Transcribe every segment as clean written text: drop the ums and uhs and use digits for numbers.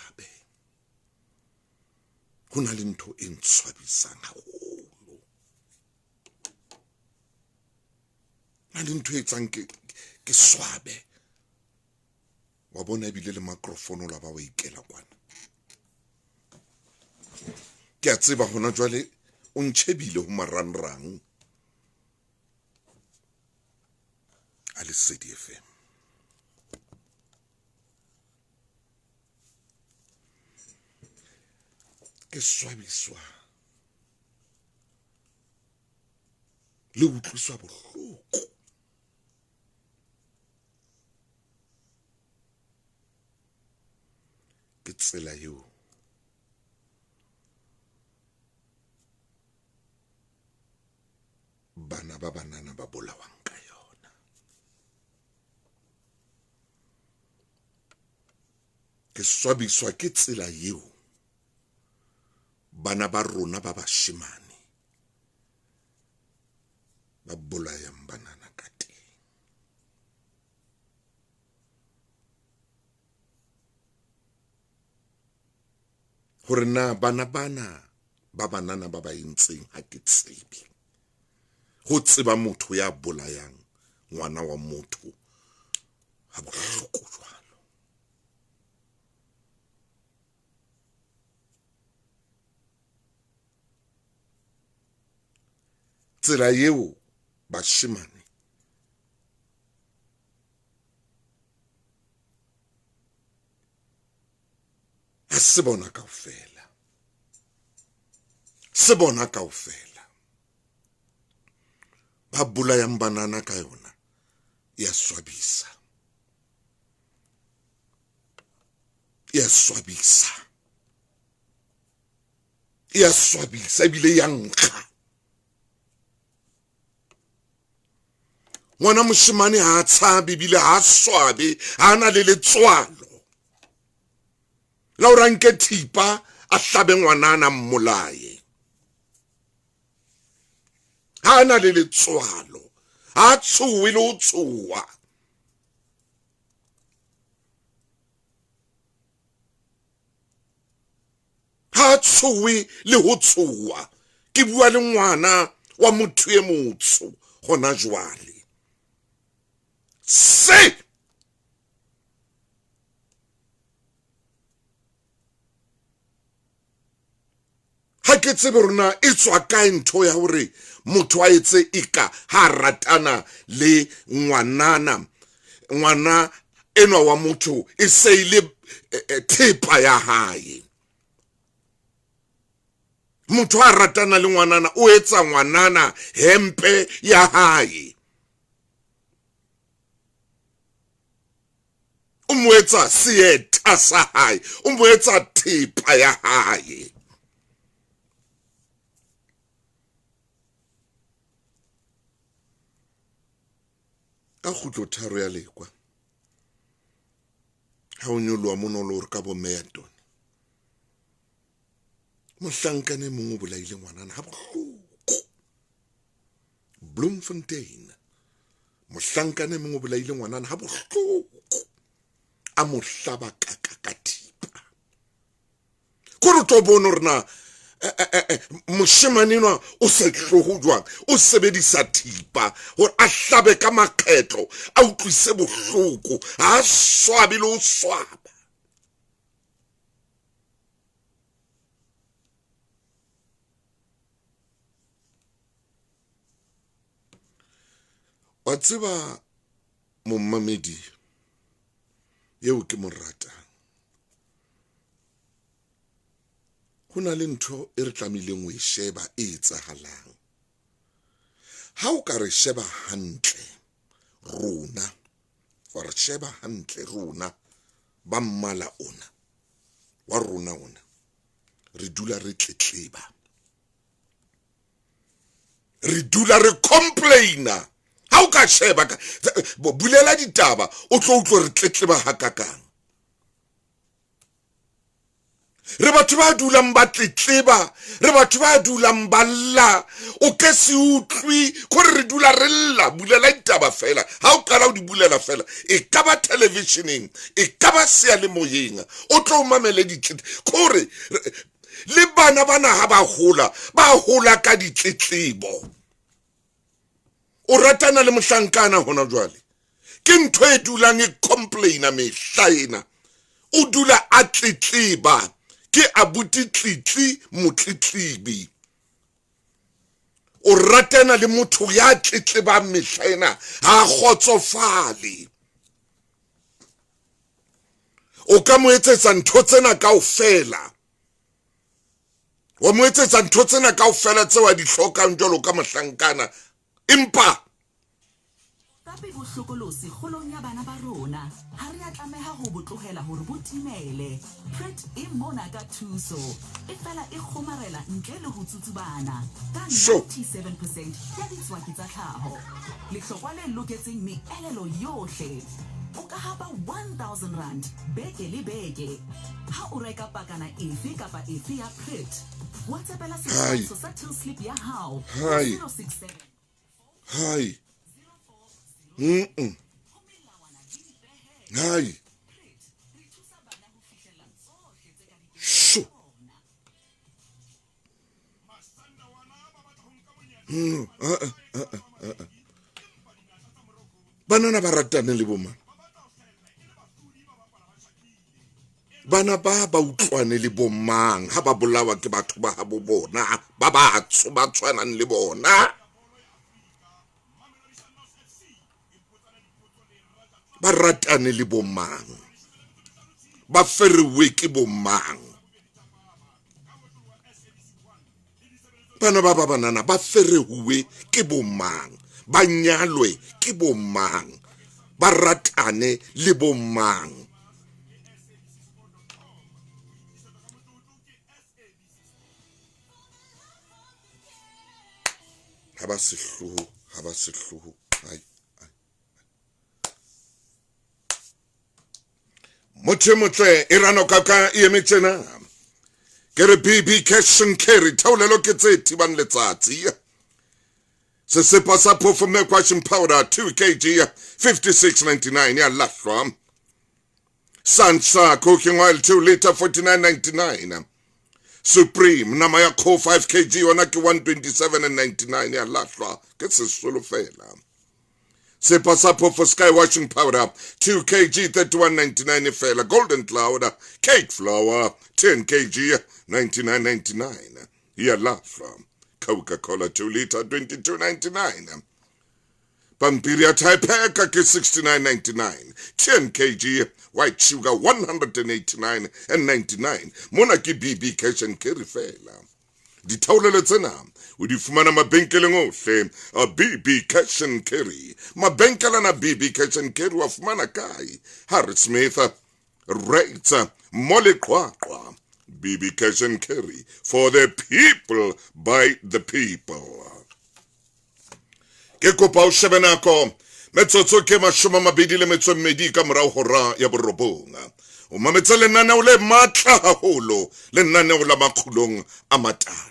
swabe. Ho na le ntho e ntshwabisang haholo. Na le ntho e etsang ke swabe. Wa bona ebile le microphone la ba wa ikela kwana. Ke a tseba hona jwale o ntjhebile ho marangrang a Lesedi FM. Ke swabiswa le utlwiswa bohloko ke tsela eo bana ba banana ba bolawang ka yona. Ke swabiswa ke tsela eo bana ba rona ba bashemane ba bolayang banana ka teng. Hore na bana bana ba banana ba ba entseng ha ke tsebe. Ho tseba motho ya bolayang ngwana wa motho ha bohloko jwalo. Tsela eo bashemane ha se bona kaofela, se bona kaofela ba bolayang banana ka yona ya swabisa, ya swabisa, ya swabisa ebile ya nkga. Ngwana moshemane ha a tshabe ebile ha a swabe, ha a na le letswalo la hore a nke thipa a hlabe ngwanana mmolaye. Ha a na le letswalo, ha a tshohe le ho tshoha. Ha a tshohe le ho tshoha. Ke bua le ngwana wa motho e motsho hona jwale. Se ha ke tsebe rona e tswa kae ntho ya hore motho a etse eka ha ratana le ngwanana, ngwana enwa wa motho e se ile thepa ya hae. Motho a ratana le ngwanana o etsa ngwanana hempe ya hae, o mo etsa seeta sa hae, o mo etsa thepa ya hae. Ka kgutlo tharo ya lekwa ha o nyoloha mono le hore ka bo Meyerton, mohlankana e mong o bolaile ngwanana ha bohloko. Bloemfontein, mohlankana e mong o bolaile ngwanana ha bohloko, a mo hlaba kaka ka thipa. Kore o tlo bone hore na moshemane enwa o sehloho jwang, o sebedisa thipa hore a hlabe ka makgetlo, a utlwise bohloko, ha a swabe le ho swaba. Wa tseba momamedi eo ke mo ratang, ho na le ntho e re tlamehileng ho e sheba e etsahalang. Ha o ka re sheba hantle rona, wa re sheba hantle rona ba mmala ona wa rona ona, re dula re tletleba, re dula re complaina. Ha o ka sheba ka bulela ditaba, o tlo utlwa re tletleba hakakang. Re batho ba dulang ba tletleba, re batho ba dulang ba lla. O ke se utlwe gore re dula re lla. Bulela ditaba fela, ha o qala o di bulela fela, e ka ba televisioneng, e ka ba seyalemoyeng, o tlo mamele ditletlebo. Kore le bana bana ha ba hola, ba hola ka ditletlebo. O ratana le mohlankana hona jwale, ke ntho e dulang e complaina mehla ena. O dula a tletleba, ke abuti tlitli motletlebi. O ratana le motho ya tletlebang mehla ena, ha kgotsofale. O ka mo etsetsa ntho tsena kaofela, wa mo etsetsa ntho tsena kaofela tseo a di hlokang jwalo ka mohlankana, empa Boqapi bo hlokolosi kgolong ya bana ba rona. Ha re a tlameha ho bo tlohela hore bo timele. Pret e mona ka thuso. E fela e kgomarela ntle le ho tsutsubana ka 97 percent ya ditswaki tsa tlhaho. Lehlokwa le loketseng meelelo yohle. O ka hapa R1000 beke le beke ha o reka pakana efe kapa efe ya Pret. WhatsAppela setshwantsho sa till slip ya hao ho 067 Hai. Mm. Hai. Sho. Mm. Ah, ah, ah, ah, ah. Banana ba ratane le bomang? Bana ba ba utlwane le bomang ha ba bolawa ke batho ba habo bona ba batsho ba tshwanang le bona? Ba ratane le bomang? Ba ferewe ke bomang? Bana ba ba banana ba ferehuwe ke bomang? Ba nyalwe ke bomang? Ba ratane le bomang? Ha ba sehloho, ha ba sehloho. Ai. Motho e motle e ranoka ka e eme tjena. Ke re BB Cash and Carry, theolelo ke tse thibang letsatsi. Sesepa sa phofo milk washing powder 2 kg 56.99 ya lahlwa. Sansa cooking oil 2 liter 49.99. Supreme nama ya kgoho 5 kg yona ke 127.99 ya lahlwa, ke sesolo fela. Sepa sa phofo sky washing powder 2 kg 31.99 fela. Golden Cloud cake flour 10 kg 99.99 ya lahlwa. Coca-Cola 2 liter 22.99. Pampiri ya Typeka ke 69.99. 10 kg white sugar 189.99. Mona ke BB Cash and Carry fela. Dithaolelo tsena o di fumana mabenkeleng ohle a BB Cash and Carry. Mabenkelana BB Cash and Carry wa fumana kae? Harry Smith, Rates, Mole Qwaqwa. BB Cash and Carry, for the people, by the people. Ke kopa o shebe nako, metsotso ke 22 ka morao hora ya 9. O mametse lenaneo le matla haholo, lenaneo la Makgulong a Matala.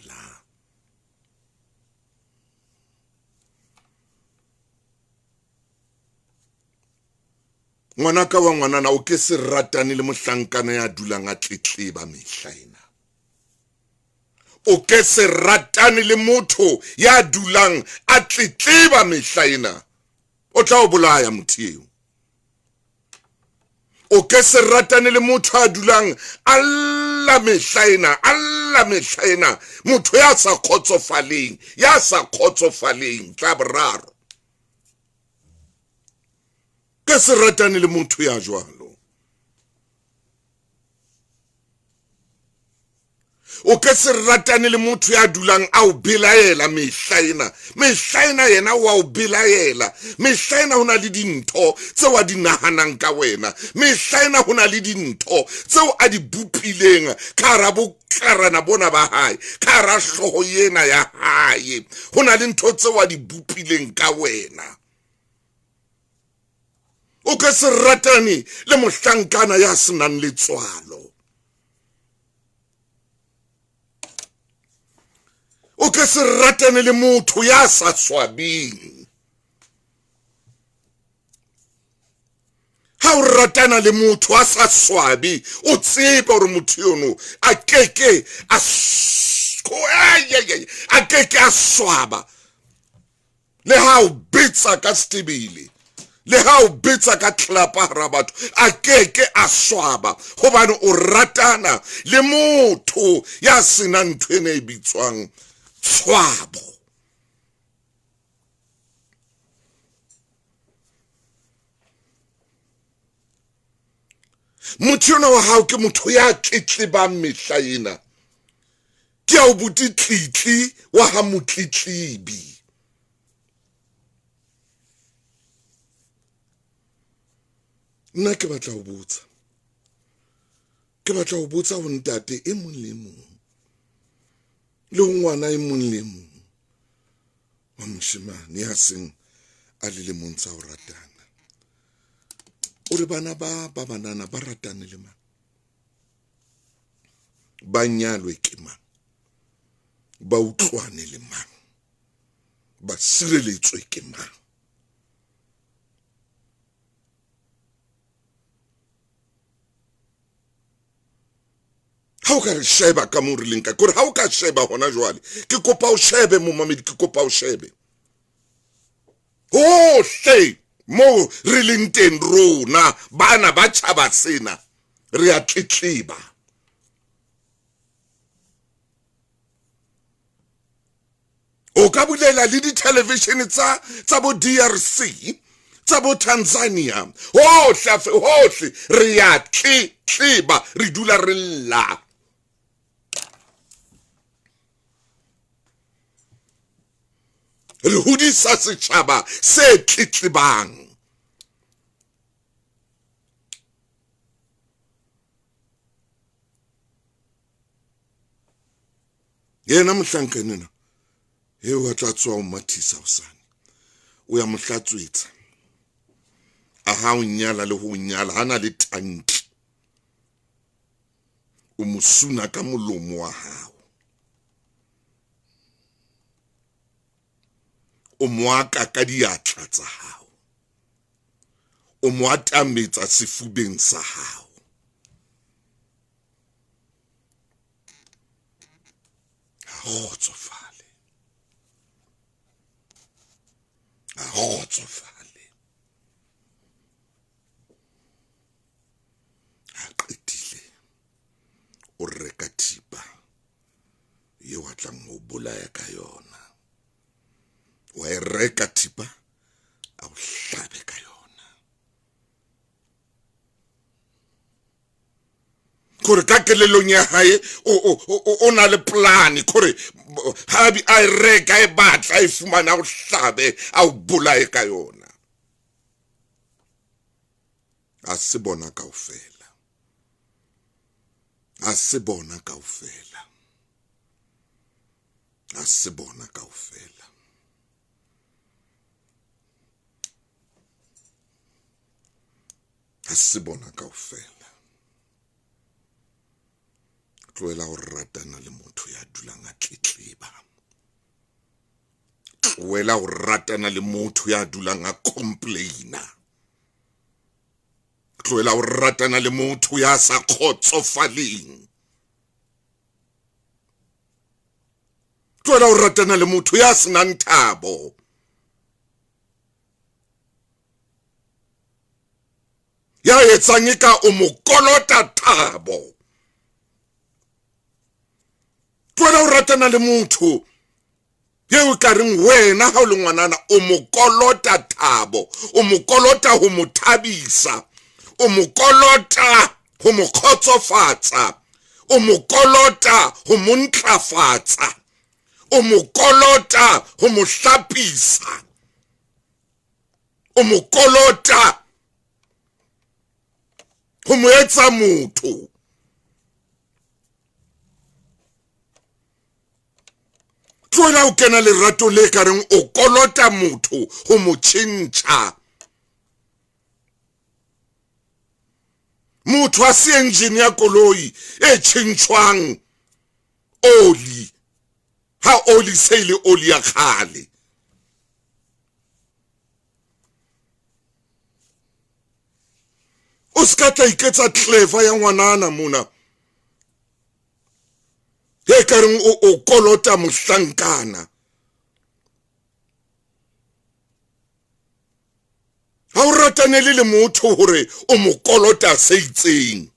Ngwanaka wa ngwanana, o ke se ratane le mohlankana ya dulang a tletleba mehla ena. O ke se ratane le motho ya dulang a tletleba mehla ena. O tla o bolaya motho eo. O ke se ratane le motho a dulang a lla mehla ena, a lla mehla ena. Motho ya sa kgotsofaleng, ya sa kgotsofaleng, tla boraro. Ke se ratane le motho ya jwalo. O ke se ratane le motho ya dulang a o belaela mehla ena. Mehla ena yena o a o belaela. Mehla ena ho na le dintho tseo a di nahanang ka wena. Mehla ena ho na le dintho tseo a di bopileng ka hara bokarana bona ba hae, ka hara hlooho ena ya hae. Ho na le ntho tseo a di bopileng ka wena. O ka se ratane le mohlankana ya senang letswalo. O ke se ratane le motho ya sa swabeng. Ha o ratana le motho a sa swabe, o tsebe hore motho yono a keke a a keke a swaba. Le ha o betsa ka setebele, le ha o betsa ka tlelapa hara batho, a keke a swaba, hobane o ratana le motho ya senang ntho ena e bitswang tshwabo. Motho yona wa hao ke motho ya tletlebang mehla ena. Ke ya o buti tlitli wa ha motletlebi. Nna ke batla ho botsa. Ke batla ho botsa ho ntate e mong le mong. Le ho ngwana e mong le mong. Wa moshemane ya seng a le lemong tsa ho ratana. O re bana ba ba banana ba ratane le mang? Ba nyalwe ke mang? Ba utlwane le mang? Ba sireletswe ke mang? Ha o ka re sheba ka moo re leng ka, kore ha o ka sheba hona jwale, ke kopa o shebe momamedi, ke kopa o shebe hohle moo re leng teng rona bana ba tjhaba sena, re a tletleba. O ka bulela le di-television tsa tsa bo DRC, tsa bo Tanzania, hohle hohle re a tletleba, re dula re lla. Re hodisa setjhaba se tletlebang. Yena mohlankana ena eo a tla tswa o mathisa hosane, o ya mo hlatswetsa. A ha o nyala le ho nyala, ha na le tanki, o mo suna ka molomo wa hao, o mo aka ka diatla tsa hao, o mo atametsa sefubeng sa hao. A kgotsofale, a kgotsofale. A qetile, o reka thipa eo a tlang ho bolaya ka yona. Wa e reka thipa, a o hlabe ka yona. Kore ka kelellong ya hae o na le plan, kore ha a e reka, e batla, e fumana, o hlabe, a o bolaye ka yona. A se bona kaofela, a se bona kaofela, a se bona kaofela. A se bona kaofela. Tlohela ho ratana le motho ya dulang a tletleba. Tlohela ho ratana le motho ya dulang a complaina. Tlohela ho ratana le motho ya sa kgotsofaleng. Tlohela ho ratana le motho ya senang thabo. Ya etsang e ka o mo kolota thabo. Tlohela ho ratana le motho eo ka reng wena ha o le ngwanana o mo kolota thabo, o mo kolota ho mo thabisa, o mo kolota ho mo kgotsofatsa, o mo kolota ho mo ntlafatsa, o mo kolota ho mo hlapisa, o mo kolota ho mo etsa motho. Tlohela ho kena lerato le ka reng o kolota motho ho mo tjhentjha. Motho a se engine ya koloi e tjhentjhwang oli. Ha oli se e le oli ya kgale. O se ka tla iketsa clever ya ngwanana mona. E ka reng o kolota mohlankana. Ha o ratanele le motho hore o mo kolota se itseng.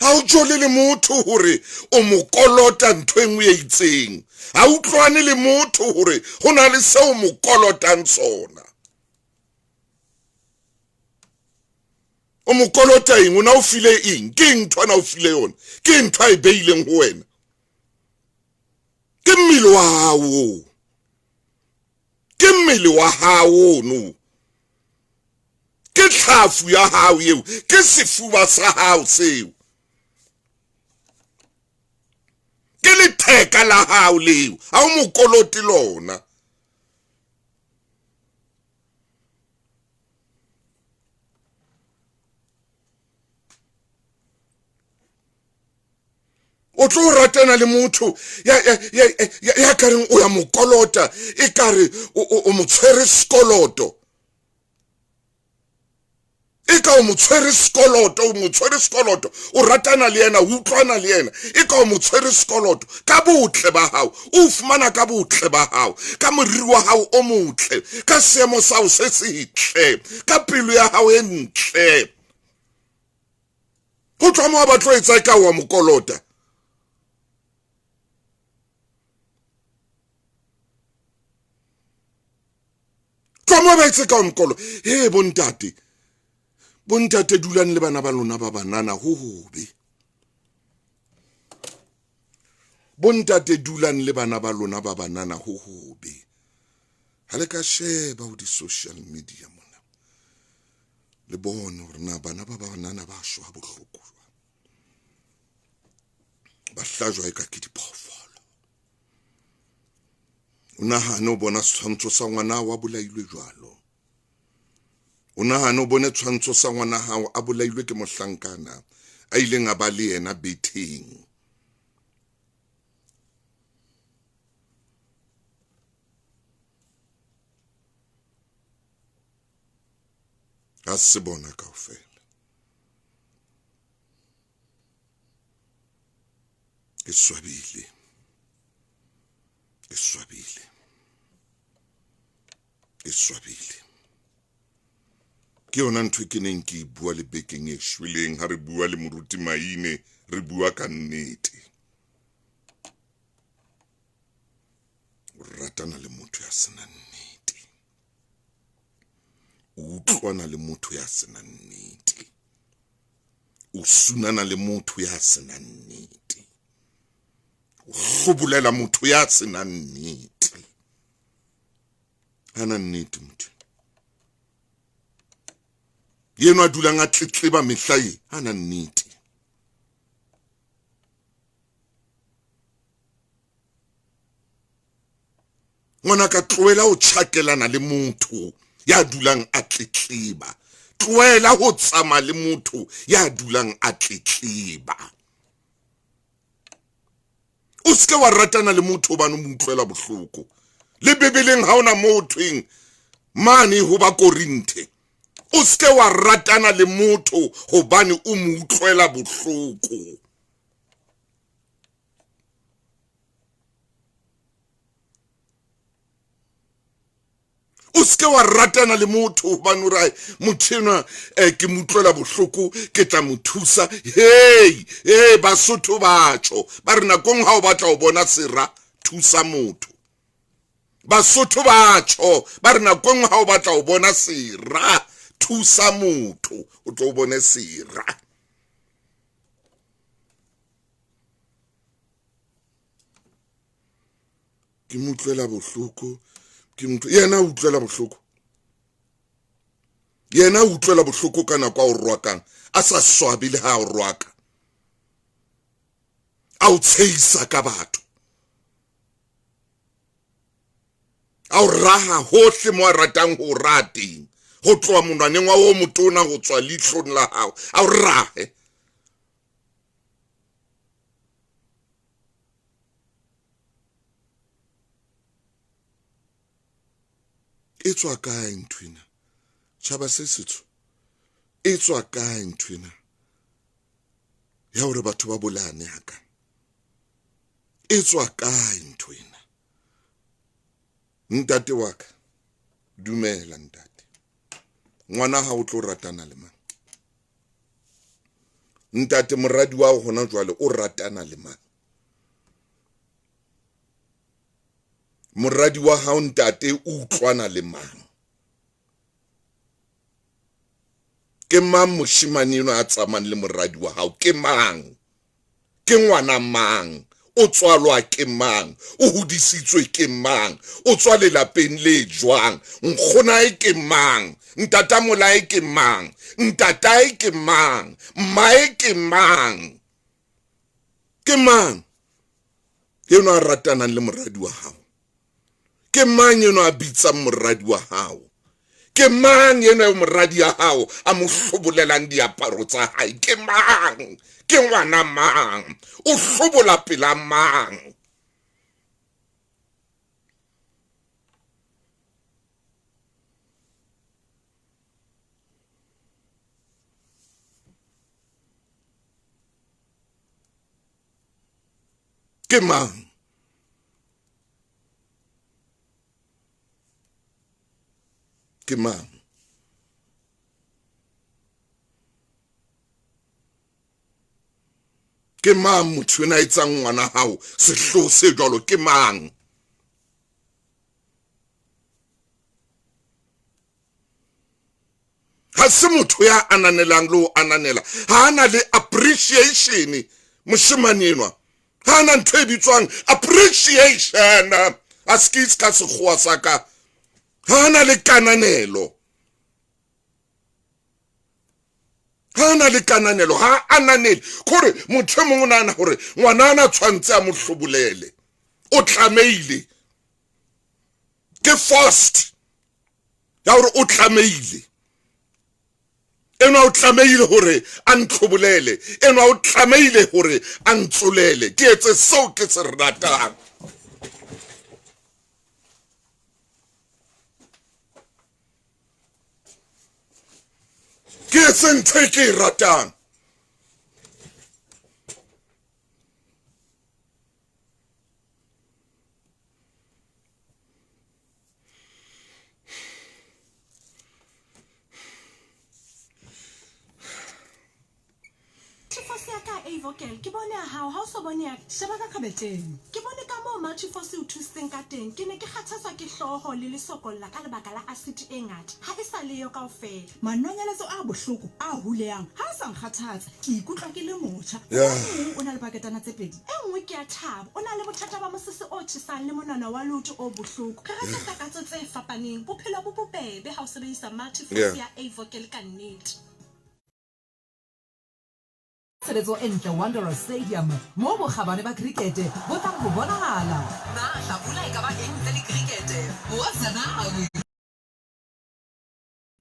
Ha o jole le motho hore o mo kolota ntho e nngwe e itseng. Ha utlwane le motho hore ho na le seo mo kolotang sona. O mo kolota eng? O na o file eng? Ke eng ntho ana o file yona? Ke eng ntho a e beileng ho wena? Ke mmele wa hao. Ke mmele wa hao no. Ke tlhafu ya hao eo, ke sefuba sa hao seo. Ke letheka la hao leo, ha o mo kolote lona. O tlo ratana le motho ya ka reng o ya mo kolota, e kare o mo tshwere sekoloto. E ka o mo tshwere sekoloto, o mo tshwere sekoloto, o ratana le yena, o utlwana le yena, e ka o mo tshwere sekoloto ka botle ba hao, o fumana ka botle ba hao, ka moriri wa hao o motle, ka seemo sa hao se setle, ka pelo ya hao e ntle. Ho tloha moo ba tlo etsa e ka wa mo kolota. Tloha moo ba etse ka wa mokolo. He bontate, bontate dulang le bana ba lona ba banana ho hobe. Bontate dulang le bana ba lona ba banana ho hobe. Ha le ka sheba ho di-social media mona, le bone hore na bana ba banana ba shwa bohloko jwang. Ba hlajwa e ka ke diphoofolo. O nahane o bona setshwantsho sa ngwana wa bolailwe jwalo. O nahane o bone tshwantsho sa ngwana hao a bolailwe ke mohlankana a ileng a ba le yena betheng. Ha se bona kaofela. Ke swabile. Ke swabile. Ke swabile. Ke yona ntho e ke neng ke e bua le bekeng e shweleng ha re bua le moruti Maine, re bua ka nnete. O ratana le motho ya senang nnete. O utlwana le motho ya senang nnete. O sunana le motho ya senang nnete. O hlobolela motho ya senang nnete. Hana nnete motho. Yeno a dulang a tletleba mehla e, hana nnete. Ngwana ka tlohela ho tjhakelana le motho ya dulang a tletleba. Tlohela ho tsamaya le motho ya dulang a tletleba. O seke wa ratana le motho hobane o mo utlwela bohloko. Le Bibeleng ha ona moo thweng mane ho ba Korinthe. O seke wa ratana le motho hobane o mo utlwela bohloko. O seke wa ratana le motho hobane o re motho enwa ke mo utlwela bohloko, ke tla mo thusa. Hey, hey, Basotho ba tjho ba re nakong ha o batla ho bona sera, thusa motho. Basotho ba tjho ba re nakong ha o batla ho bona sera, thusa motho, o tlo bone sera. Ke mo utlwela bohloko, ke motho yena o utlwela bohloko. Yena o utlwela bohloko ka nako a o rwakang, a sa swabe le ha o rwaka. A o tsheisa ka batho. A o raha hohle mo a ratang ho raha teng. Ho tloha monwaneng wa o motona ho tswa leihlong la hao. A o rahe. E tswa kae nthwena? Tjhaba se setsho e tswa kae nthwena ya hore batho ba bolane haka? E tswa kae nthwena? Ntate wa ka, dumela ntate. Ngwana ha o tlo ratana le mang? Ntate, moradi wa hona jwale o ratana le mang? Moradi wa hao ntate o utlwana le mang? Ke mang moshemane enwa a tsamayang le moradi wa hao? Ke mang? Ke ngwana mang? O tswalwa ke mang? O hodisitswe ke mang? O tswa lelapeng le jwang? Nkgonae ke mang? Ntatamolae ke mang? Ntatae ke mang? Mmae ke mang? Ke mang enwa a ratanang le moradi wa hao? Ke mang enwa a bitsang moradi wa hao? Ke mang enwa eo moradi ya hao a mo hlobolelang diaparo tsa hae? Ke mang? Ke ngwana mang? O hlobola pela mang? Ke mang? Ke mang? Ke mang motho ena etsang ngwana hao sehloho se jwalo? Ke mang? Ha se motho ya ananelang le ho ananela, ha ana le appreciation moshemane enwa, ha ana ntho e bitswang appreciation, a se ke ka sekgowa sa ka, ha ana le kananelo, ha ana le kananelo, ha ananele kore motho e mongwe o nahana hore ngwana ana tshwantse a mo hlobolele, o tlamehile, ke forced ya hore o tlamehile, enwa o tlamehile hore a ntlhobolele, enwa o tlamehile hore a ntsolele, ke etse seo ke se ratang. Ke etse ntho e ke e ratang. Multiforce ya ka Avocal ke bone ya hao ha o so bone ya ka sheba ka khabeteng ke bone ka moo Multiforce e o thusitseng ka teng ke ne ke kgathatswa ke hlooho le lesokolla ka lebaka la asiti e ngata ha e sa leyo kaofela Manonyeletso a bohloko a hulehang ha a sa nkgathatsa ke ikutlwa ke le motjha Hobaneng o na le paketana tse pedi E nngwe ke ya Thabo o na le bothata ba mosese o tjhesang le monwana wa leoto o bohloko Re rata takatso tse fapaneng Bophelo bo bobebe ha o sebedisa Multiforce ya Avocal ka nnete. Tshebetso e ntle Wanderers Stadium, moo bokgabane ba krikete bo tlang ho bonahala. Na hlabula e ka ba eng ntle le krikete? Woza Nawe!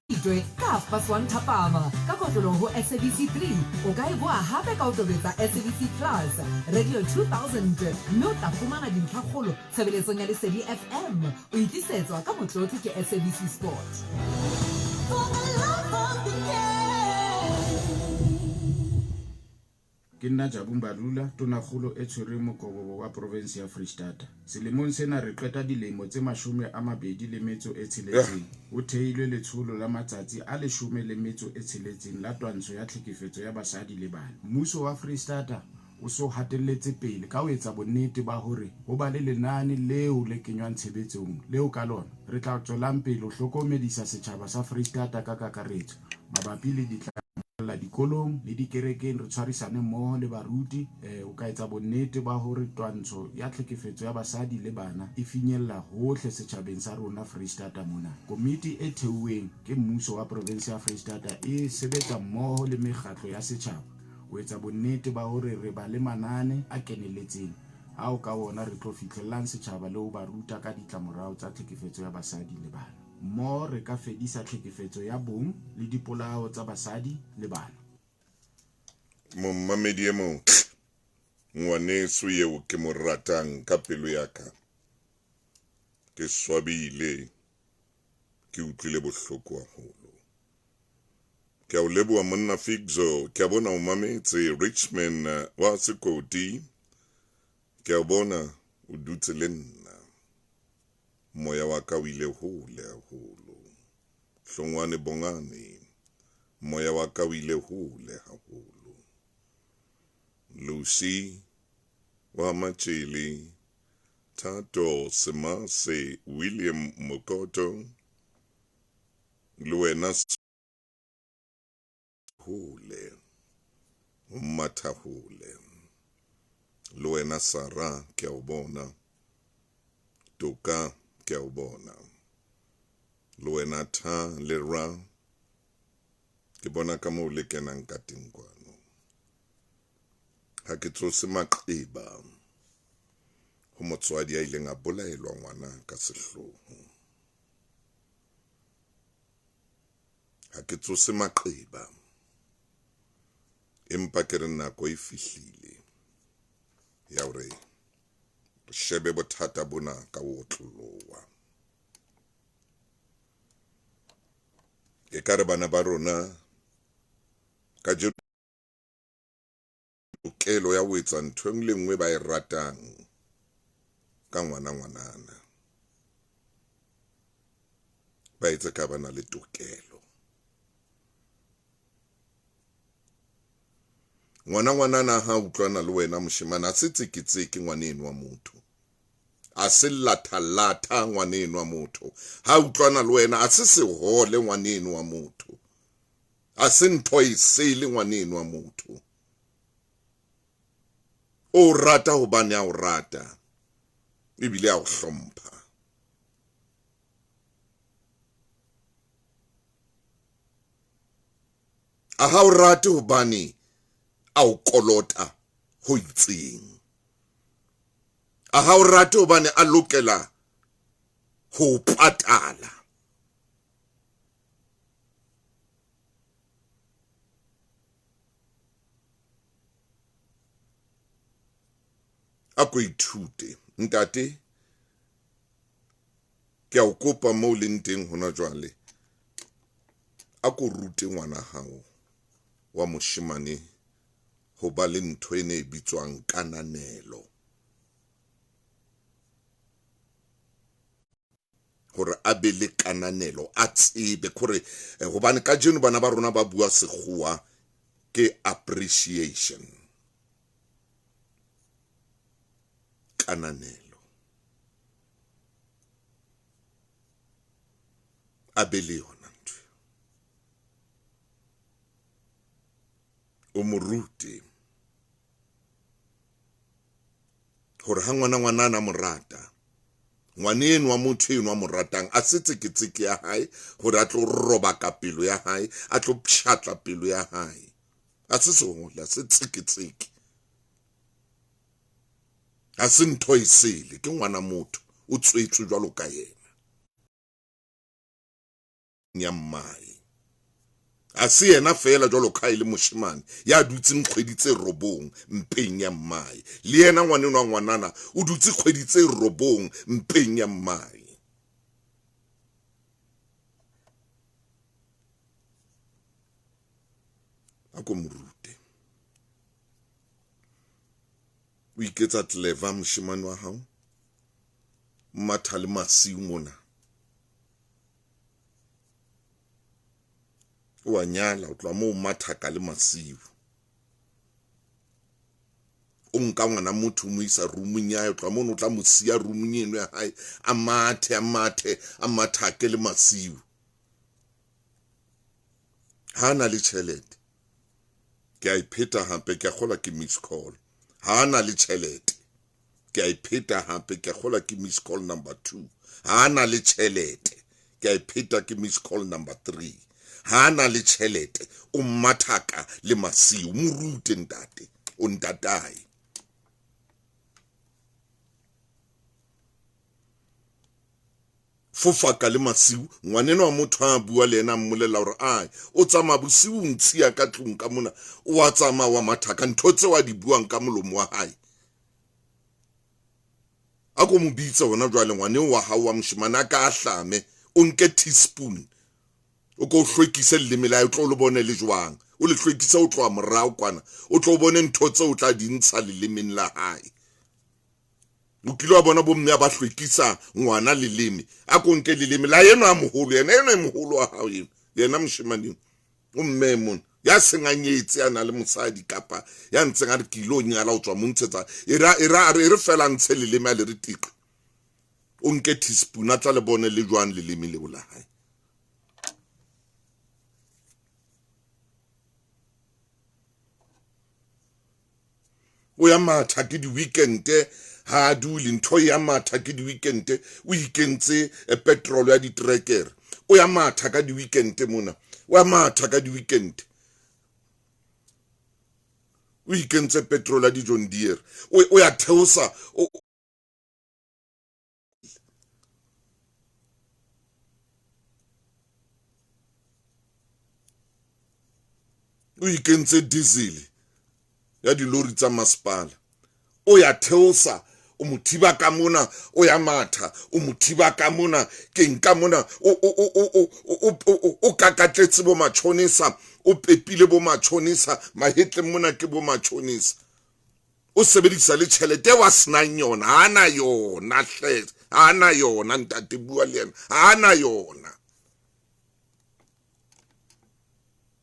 Itwe ka half past one thapama ka kotloloho ho SABC 3. O ka e boha hape ka ho tobetsa SABC Plus, Radio 2000 mme o tla fumana dintlhakgolo tshebeletsong ya Lesedi FM. O e tlisetswa ka motlotlo ke SABC Sport. Ke nna Jabu Mbalula, Tonakgolo e tshwereng mokobobo wa provense ya Freistata. Selemong sena re qeta dilemo tse 26 ho theilwe letsholo la matsatsi a 16 la twantsho ya tlhekefetso ya basadi le bana. Mmuso wa Freistata o so hatelletse pele ka ho etsa bonnete ba hore ho ba le lenane leo le kenywang tshebetsong leo ka lona re tla tswelang pele ho hlokomedisa setjhaba sa Freistata ka kakaretso mabapi le ditla dikolong le dikerekeng re tshwarisane mmoho le baruti ho ka etsa bonnete ba hore twantsho ya tlhekefetso ya basadi le bana e finyella hohle setjhabeng sa rona Freistata mona. Komiti e theuweng ke mmuso wa provense ya Freistata e sebetsa mmoho le mekgatlo ya setjhaba ho etsa bonnete ba hore re ba le manane a keneletseng ao ka wona re tlo fihlellang setjhaba le ho ba ruta ka ditlamorao tsa tlhekefetso ya basadi le bana. Mmoho re ka fedisa tlhekefetso ya bong le dipolao tsa basadi le bana. Momamedi e motle, ngwaneso eo ke mo ratang ka pelo ya ka, ke swabile. Ke utlwile bohloko haholo. Ke a o leboha monna Figzo, ke a bona o mametse Richmond wa Sekoti. Ke a bona o dutse le nna. Moya wa ka o ile hole haholo. Hlongwane Bongane, moya wa ka o ile hole haholo. Lucy wa Matjele, Thato Semase, William Mokoto, le wena hole, o matha hole. Le wena Sara, ke a o bona. Toka, ke a o bona. Le wena Tha le Ra, ke bona ka moo le kenang ka teng kwano. Ha ke tsose maqeba ho motswadi a ileng a bolaelwa ngwana ka sehloho. Ha ke tsose maqeba, empa ke re nako e fihlile ya hore re shebe bothata bona ka ho otloloha. Ekare bana ba rona kajeno tokelo ya ho etsa ntho e nngwe le nngwe ba e ratang ka ngwana ngwanana. Ba etse ka ba na le tokelo. Ngwana ngwanana ha utlwana le wena moshemane, a se tseketseke ngwaneno wa motho. A se latha-latha ngwaneno wa motho. Ha utlwana le wena, a se sehole ngwaneno wa motho. A se ntho e sele ngwaneno wa motho. O rata hobane a o rata, ebile a o hlompha. A ha o rate hobane a o kolota ho itseng. A ha o rate hobane a lokela ho patala. A ko ithute ntate, ke a o kopa moo leng teng hona jwale. A ko rute ngwana hao wa moshemane ho ba le ntho ene e bitswang kananelo. Hore a be le kananelo, a tsebe hore hobane kajeno bana ba rona ba bua sekgowa ke appreciation. Kananelo. A be le yona ntho. O mo rute hore ha ngwana ngwanana a mo rata, ngwaneno wa motho eno a mo ratang, a se tseketseke ya hae hore a tlo robaka pelo ya hae, a tlo pshatla pelo ya hae. A se sehole, a se tseketseke. A se ntho e sele, ke ngwana motho, o tswetswe jwalo ka yena. Ya mmae. A se yena feela jwalo ka e le moshemane ya dutseng kgwedi tse 9 mpeng ya mmae. Le yena ngwaneno wa ngwanana o dutse kgwedi tse 9 mpeng ya mmae. A ko mo rute. O iketsa clever moshemane wa hao. Matha le masiu mona. O a nyala, o tloha moo mathaka le masiu. O nka ngwana motho o mo isa roomong ya hae, o tloha mono o tla mo siya roomong eno ya hae, a mathe, a mathe, a mathake le masiu. Ha na le tjhelete, ke a ipheta hape, ke a kgolwa ke miss call. Ha na le tjhelete, ke a ipheta hape, ke a kgolwa ke miss call number 2. Ha na le tjhelete, ke a ipheta ke miss call number 3. Ha na le tjhelete, o mathaka le masiu. Mo rute ntate, o ntatae. Fofaka le masiu, ngwaneno wa motho a bua le yena a mmolella hore ai, o tsamaya bosiu ntshiya ka tlung ka mona, o a tsamaya wa mathaka, ntho tseo a di buang ka molomo wa hae. A ko mo bitse hona jwale ngwaneo wa hao wa moshemane a ka a hlame, O nke teaspoon o ko hlwekise leleme la hae, o tlo le bone le jwang. O le hlwekise o tloha morao kwana, o tlo bone ntho tseo o tla di ntsha lelemeng la hae. O kile wa bona bomme ba hlwekisa ngwana leleme, a ko nke leleme la enwa a moholo, yena enwa e moholo wa hao eno, yena moshemane o mme mona ya seng a nyetse, a na le mosadi kapa ya ntseng a re ke ilo nyala, o tswa mo ntshetsa, e ra e ra e re fela ntshe leleme a le re tiqi. O nke teaspoon a tla le bone le jwang leleme leo la hae. O ya matha ke di-weekend, ha a dule ntho ya matha ke di-weekend, o ikentse petrol ya ditrekere. O ya matha ka di-weekend mona, o ya matha ka di-weekend, o ikentse petrol ya di-John Deere, o ya theosa o ikentse diesel ya dilori tsa masepala, o ya theosa, o mo thiba ka mona, o ya matha, o mo thiba ka mona, ke nka mona, o kakatletse bo matjhonisa, o pepile bo matjhonisa, mahetleng mona ke bo matjhonisa. O sebedisa le tjhelete wa senang yona, ha na yona hle, ha na yona ntate, bua le yena, ha na yona.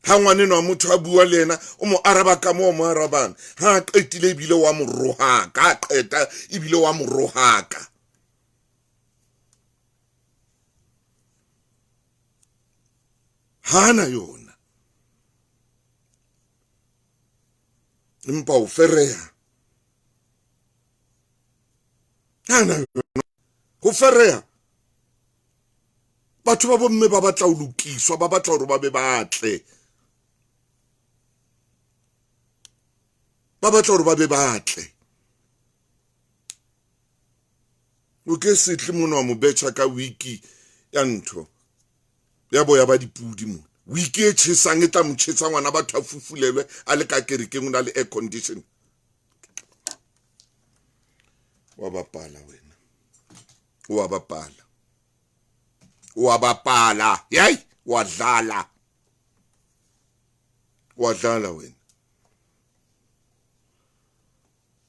Ha ngwaneno wa motho a bua le yena, o mo araba ka moo mo arabang. Ha a qetile ebile wa mo rohaka, ha qeta ebile wa mo rohaka. Ha na yona. Empa o fereha. Ha na yona. Ho fereha. Batho ba bomme ba batla ho lokiswa, ba batla hore ba be batle. Ba batla hore ba be batle. O ke setle mona wa mo betjha ka wiki ya ntho ya boya ba dipudi mona. Wiki e tjhesang e tla mo tjhesa ngwana, batho a fufulelwe a le ka kerekeng, o na le air condition. Wa bapala wena, wa bapala, wa bapala, yai, wa dlala, wa dlala wena.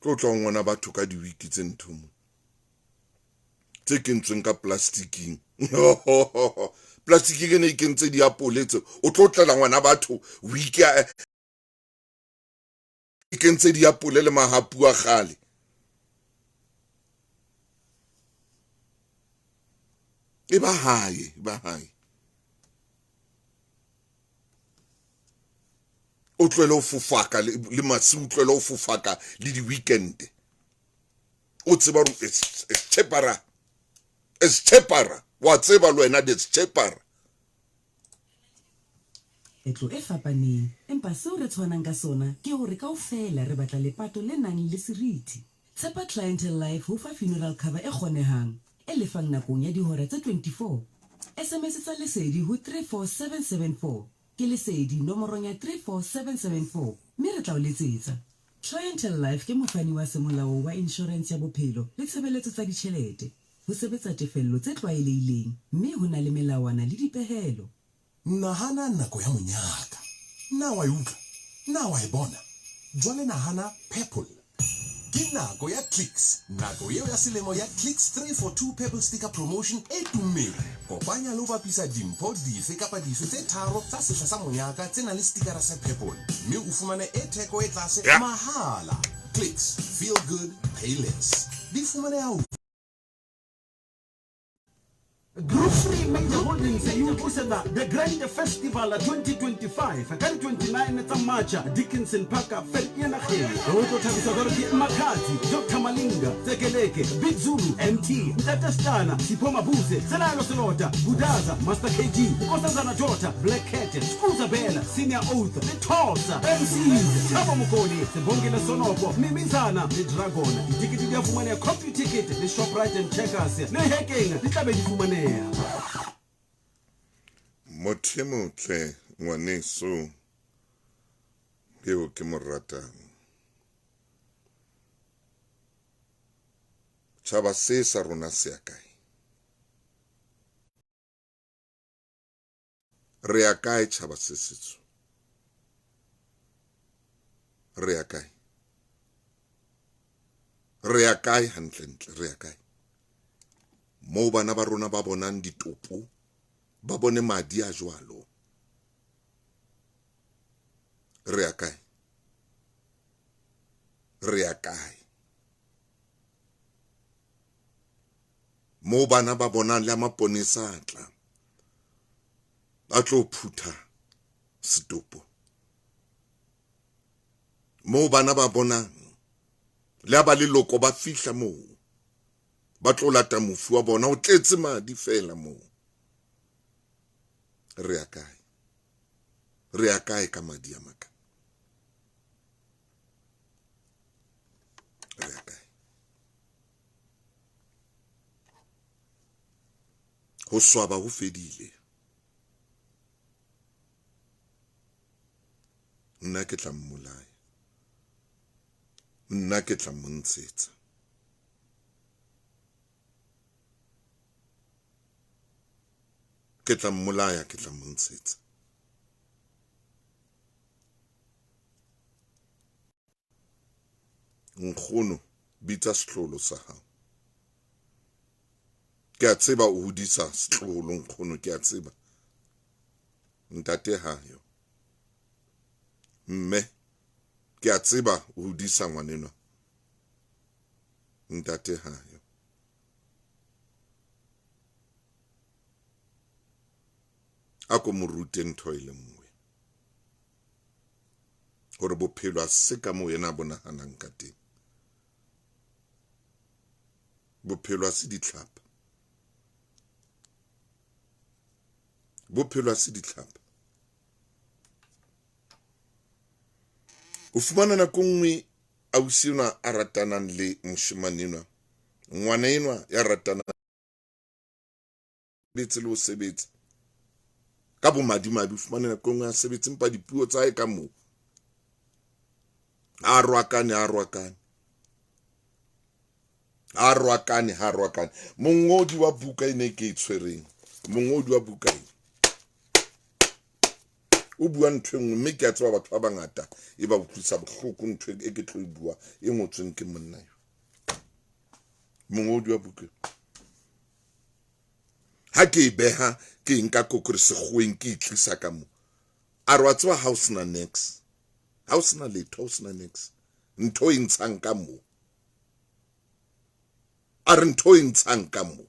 Tlo tla ngwana batho ka diwiki tse ntho mo tse kentsweng ka plastiking. Plastiking e ne e kentse diapole tse, o tlo tlela ngwana batho wiki e kentse diapole le mahapu a kgale. E ba hae, ba hae. O tlohele ho fofaka le masiu, o tlohele ho fofaka le di-weekend. O tseba hore it's cheaper, it's cheaper. Wa tseba le wena it's cheaper. Etlo e fapaneng, empa seo re tshwanang ka sona ke hore kaofela re batla lepato le nang le seriti. Tshepa Clientele Life ho fa funeral cover e kgonehang, e lefang nakong ya dihora tse 24. SMS tsa Lesedi ho 34774 ke Lesedi nomorong ya 34774 mme re tla o letsetsa. Clientele Life ke mofani wa semolao wa inshorense ya bophelo le tshebeletso tsa ditjhelete. Ho sebetsa tefello tse tlwaelehileng mme ho na le melawana le dipehelo. Nahana nako ya monyaka. Na wa e utlwa? Na wa e bona? Jwale nahana purple. Ke nako ya Clicks, nako eo ya selemo ya Clicks 3 for 2 Purple Sticker Promotion e tummeng. Kopanya le ho bapisa dimpho dife kapa dife tse tharo tsa sehla sa monyaka tse nang le stikara sa purple mme o fumane e theko e tlase mahala. Clicks, feel good, pay less. Di fumaneha ho. Group 3 Major Holdings e o tlisetsa The Grand Festival 2025 ka di 29 tsa March Dickinson Park Vereeniging. O tlo thabiswa jwalo ke Makhadzi, Doctor Malinga, Tsekeleke, Big Zulu, MT, Ntate Stana, Sipho Mabuse, Selaelo Selota, Gudaza, Master KG, Nkosazana Daughter, Black Cat, Skuza Bella, Senior Oath le Thosa. MCs, Thabo Mokone, Sibongile Sonopo, Mimizana le Dragon. Ditekete di a fumaneha Computicket le Shoprite and Checkers le hekeng di tla be di fumaneha. Motho e motle ngwaneso eo ke mo ratang. Tjhaba se sa rona se ya kae? Re ya kae tjhaba se setsho? Re ya kae? Re ya kae hantlentle? Re ya kae? Moo bana ba rona ba bonang ditopo, ba bone madi a jwalo. Re ya kae? Re ya kae? Moo bana ba bonang le maponesa a tla, a tlo phutha setopo. Moo bana ba bonang le ba leloko ba fihla moo, ba tlo lata mofu wa bona, o tletse madi fela moo. Re ya kae? Re ya kae ka madi a maka? Re ya kae? Ho swaba ho fedile. Nna ke tla mmolaya. Nna ke tla mo ntshetsa. Ke tla mmolaya, ke tla mo ntshetsa. Nkgono, bitsa setlolo sa hao. Ke a tseba o hodisa setlolo, nkgono, ke a tseba. Ntate hayo. Mme, ke a tseba o hodisa ngwanenwa. Ntate hayo. A ko mo rute ntho e le nngwe. Hore bophelo ha se ka moo yena a bo nahanang ka teng. Bophelo ha se ditlhapa. Bophelo ha se ditlhapa. O fumana nako nngwe ausi enwa a ratanang le moshemane enwa, ngwana enwa ya ratanang betse le ho sebetsa ka bomadimabe, o fumana nako nngwe a sebetse empa dipuo tsa hae ka moo a rwakane, a rwakane, a rwakane, ha rwakane. Mongodi wa buka ene e ke e tshwereng, mongodi wa buka ena o bua ntho e nngwe, mme ke a tseba batho ba bangata e ba utlwisa bohloko ntho e ke tlo e bua e ngotsweng ke monna yo. Mongodi wa buka ha ke e beha ke e nka kokore sekgoweng ke e tlisa ka mo, a re wa tseba ha o sena niks, ha o sena letho, ha o sena niks, ntho e ntshang ka mo, a re ntho e ntshang ka mo.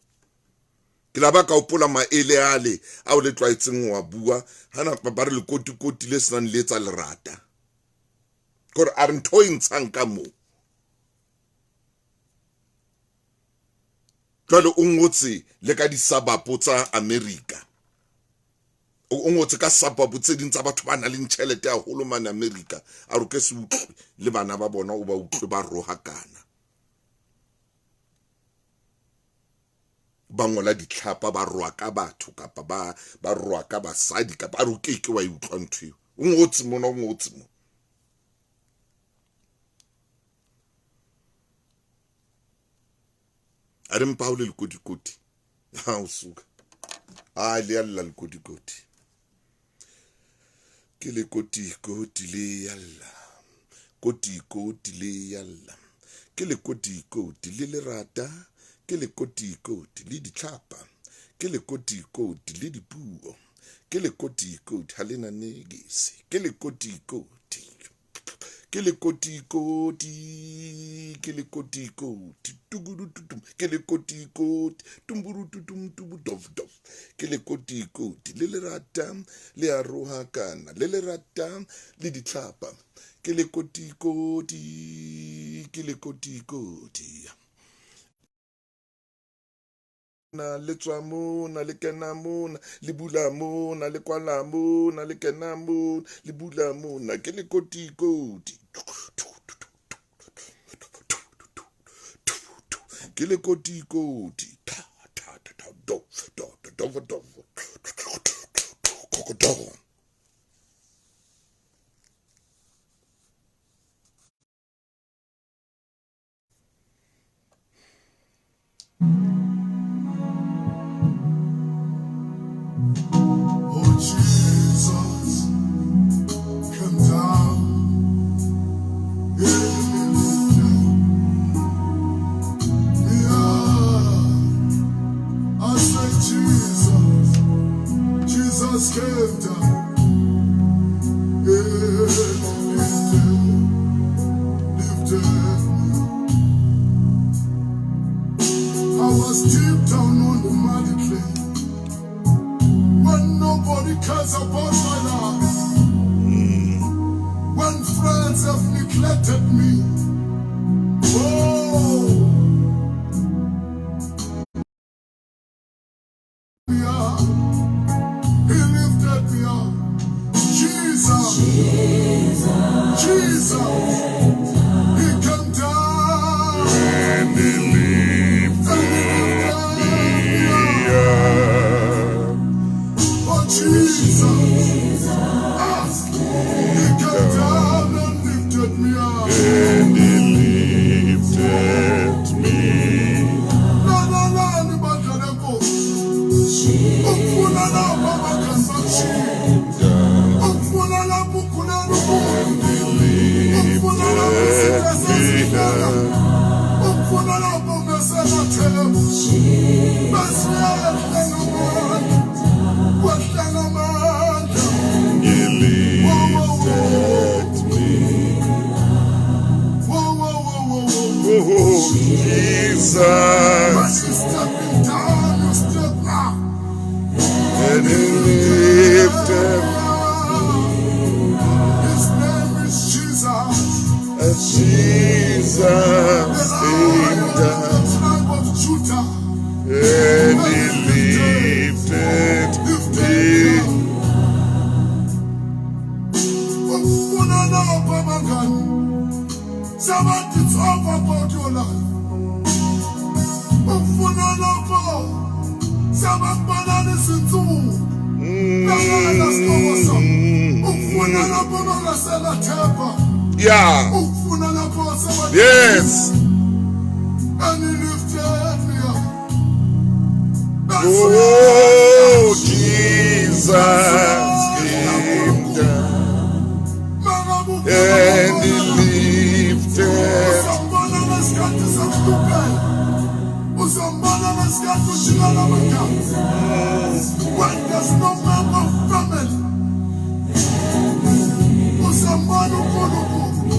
Ke la ba ka hopola maele ale ao le tlwaetseng wa bua hana ba re lekotikoti le senang le etsa lerata, kore a re ntho e ntshang ka mo. Jwale o ngotse le ka disabapo tsa America, o ngotse ka sabapo tse ding tsa batho ba nang le tjhelete haholo mane America, a re ke se utlwe le bana ba bona o ba utlwe ba rohakana, ba ngola ditlhapa, ba roaka batho kapa ba roaka basadi, kapa a re o keke wa e utlwa ntho eo. O ngotse mona, o ngotse mo. A re mpa ha o le lekotikoti, ha o suka a le ya lla lekotikoti, ke lekotikoti le ya lla, kotikoti le ya lla, ke lekotikoti le lerata, ke lekotikoti le ditlhapa, ke lekotikoti le dipuo, ke lekotikoti ha le na negese, ke lekotikoti, ke lekotikoti, ke lekotikoti, tukurututum, ke lekotikoti, tumburututum, tubu dov dov, ke lekotikoti le lerata, le a rohakana, le lerata le ditlhapa, ke lekotikoti, ke lekotikoti. Na le tswa mona, le kena mona, le bula mona, le kwala mona, le kena mona, le bula mona, ke lekotikoti, ke lekotikoti, ta ta ta ta do do do do do do. cares about my life. When friends have neglected me. Oh. Yeah. He lifted me up. Jesus. Jesus. He came down. And he lifted me up. Oh, Jesus. Ah, he came down and lifted me up. And he lifted me. Lalelani bandla lenkosi. Ukufuna lapho abangani bakushiya. Ukufuna lapho ukhulela ububi. Ukufuna lapho izinto sezihlala. Ukufuna lapho ungasenathemba. Bese uyehla ngamandla. Kwehla ngamandla. He Whoa, whoa, whoa. lifted me. Whoa, whoa, whoa, whoa, whoa. Oh, Jesus. When you stepping down, you step up. And he lifted His name is Jesus. as Jesus The came Lion of down. the tribe of Judah. And he lifted Lifted me. Ufuna lapha bangani. Sabathi it's over about your life. Ufuna lapho. Sabakubalala izinsuku. Lalela sihlobo sami. Ufuna lapho bangaselathemba. Ufuna lapho sebathi And he lifted me up. Oh, Jesus came down. And he lifted. Uzambona ngesikhathi sokuhlupheka. Uzambona ngesikhathi ushikela amagama. When there's no member of family. Uzambona uNkulunkulu.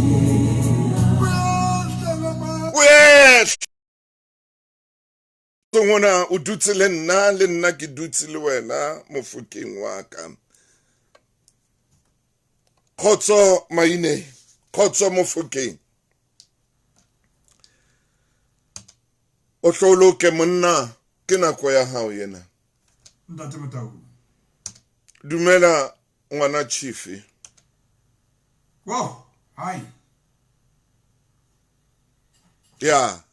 Uyehla ngamandla. Uyehla ngona o dutse le nna le nna ke dutse le wena mofokeng wa ka. Kgotso Maine, kgotso mofokeng. O hloloke monna, ke nako ya hao yena. Ntate Motau. Dumela ngwana chief. Wow, hi. Ya.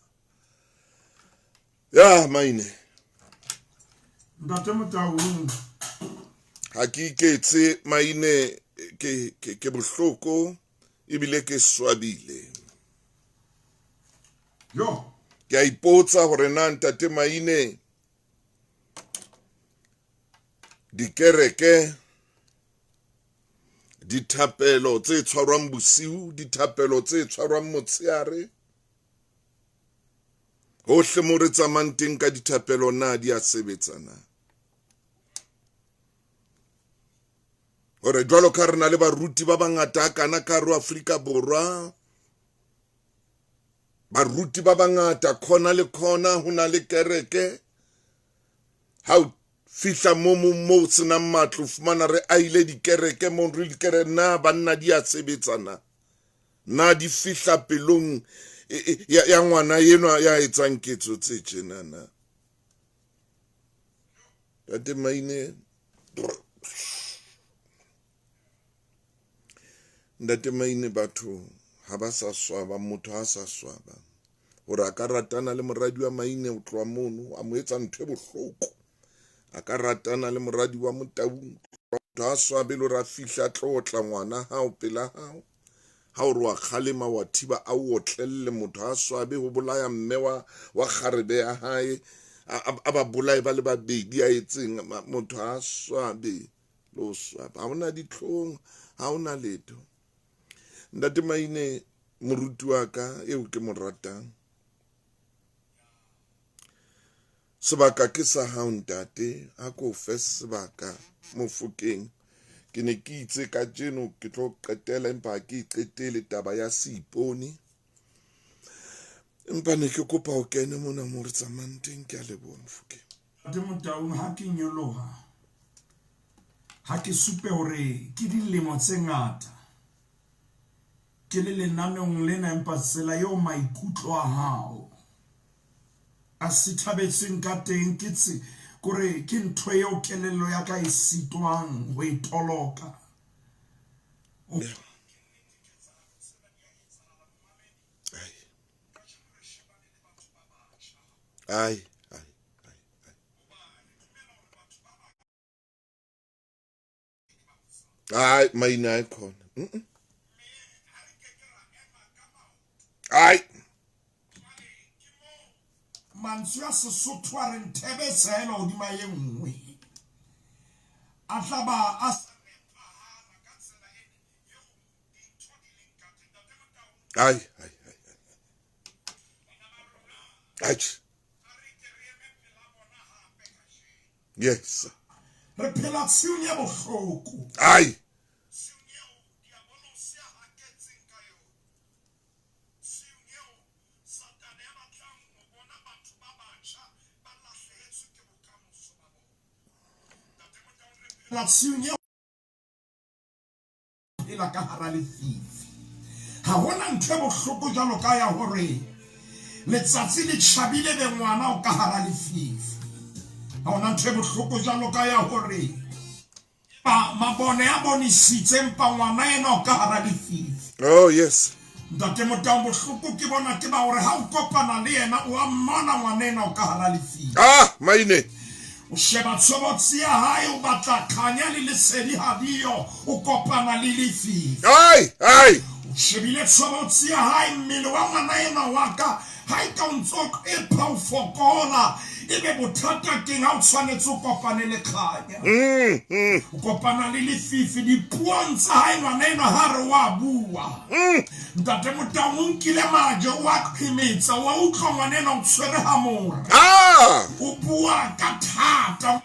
Ya Maine. Ntate Motau. Ha ke iketse Maine, ke bohloko ebile ke swabile. Yo. Ke a ipotsa hore na ntate Maine dikereke dithapelo tse tshwarwang bosiu, dithapelo tse tshwarwang motshehare, hohle mo re tsamayang teng ka dithapelo na di a sebetsa na? Hore jwalo ka re na le baruti ba bangata a kana ka hare ho Afrika Borwa, baruti ba bangata khona le khona ho na le kereke. Ha o fihla mo mong moo o senang matlo, o fumana re ahile dikereke mo re dikereke na banna di a sebetsa na? Na di fihla pelong ya ngwana enwa ya etsang ketso tse tjena na? Ntate Maine, Ntate Maine, batho ha ba sa swaba, motho ha sa swaba hore a ka ratana le moradi wa Maine o tloha mono a mo etsa ntho e bohloko. A ka ratana le moradi wa Motaung, motho ha swabe le hore a fihla a tlo otla ngwana hao pela hao. Ha o re wa kgalema wa thiba a o otlelle, motho ha swabe ho bolaya mme wa kgarebe ya hae, a ba bolaye ba le babedi a etseng, motho ha swabe le ho swaba. Ha hona ditlhong, ha hona letho. Ntate Maine, moruti wa ka eo ke mo ratang, sebaka ke sa hao ntate, ha ko fe sebaka mofokeng. Ke ne ke itse kajeno ke tlo qetela, empa ha ke e qetele taba ya seipone. Empa ne ke kopa o kene mona mo re tsamayang teng. Ke a leboha mofokeng. Ntate Motau, ha ke nyoloha, Ha ke supe hore ke dilemo tse ngata ke le lenaneong lena empa tsela eo maikutlo a hao a sithabetsweng ka teng ke tse kore ke ntho eo kelello ya ka e sitwang ho e toloka. Ai, ai, ai, ai. Ai, maina a khona. Ai. Mantswe a Sesotho a reng thebe e sehelwa hodima e nngwe a tla ba a sa Ai, ai, ai, ai. Ai. Yes. Re phela tshiung ya bohloko. Ai. Phela tshiung ya phela ka hara lefifi. Ha hona ntho e bohloko jwalo ka ya hore letsatsi le tjhabile be ngwana o ka hara lefifi. Ha hona ntho e bohloko jwalo ka ya hore mabone a bonisitse empa ngwana ena o ka hara lefifi. Oh yes. Ntate Motaung, bohloko ke bona ke ba hore ha o kopana le yena o a mmona ngwana ena o ka hara lefifi. Ah, maine. O sheba tshobotsi ya hae, o batla khanya le lesedi ha diyo, o kopana le lefifi. Ai, ai. O shebile tshobotsi ya hae, mmele wa ngwana enwa wa ka, ha e ka o ntso qepha o fokola, ebe bothata keng ha o tshwanetse o kopane le khanya? O kopana le lefifi dipuong tsa hae, ngwana enwa ha re wa bua. Ntate Motaung o nkile maje o a qhemetsa, wa utlwa ngwana enwa o tshwere hamore. Ah! O bua ka thata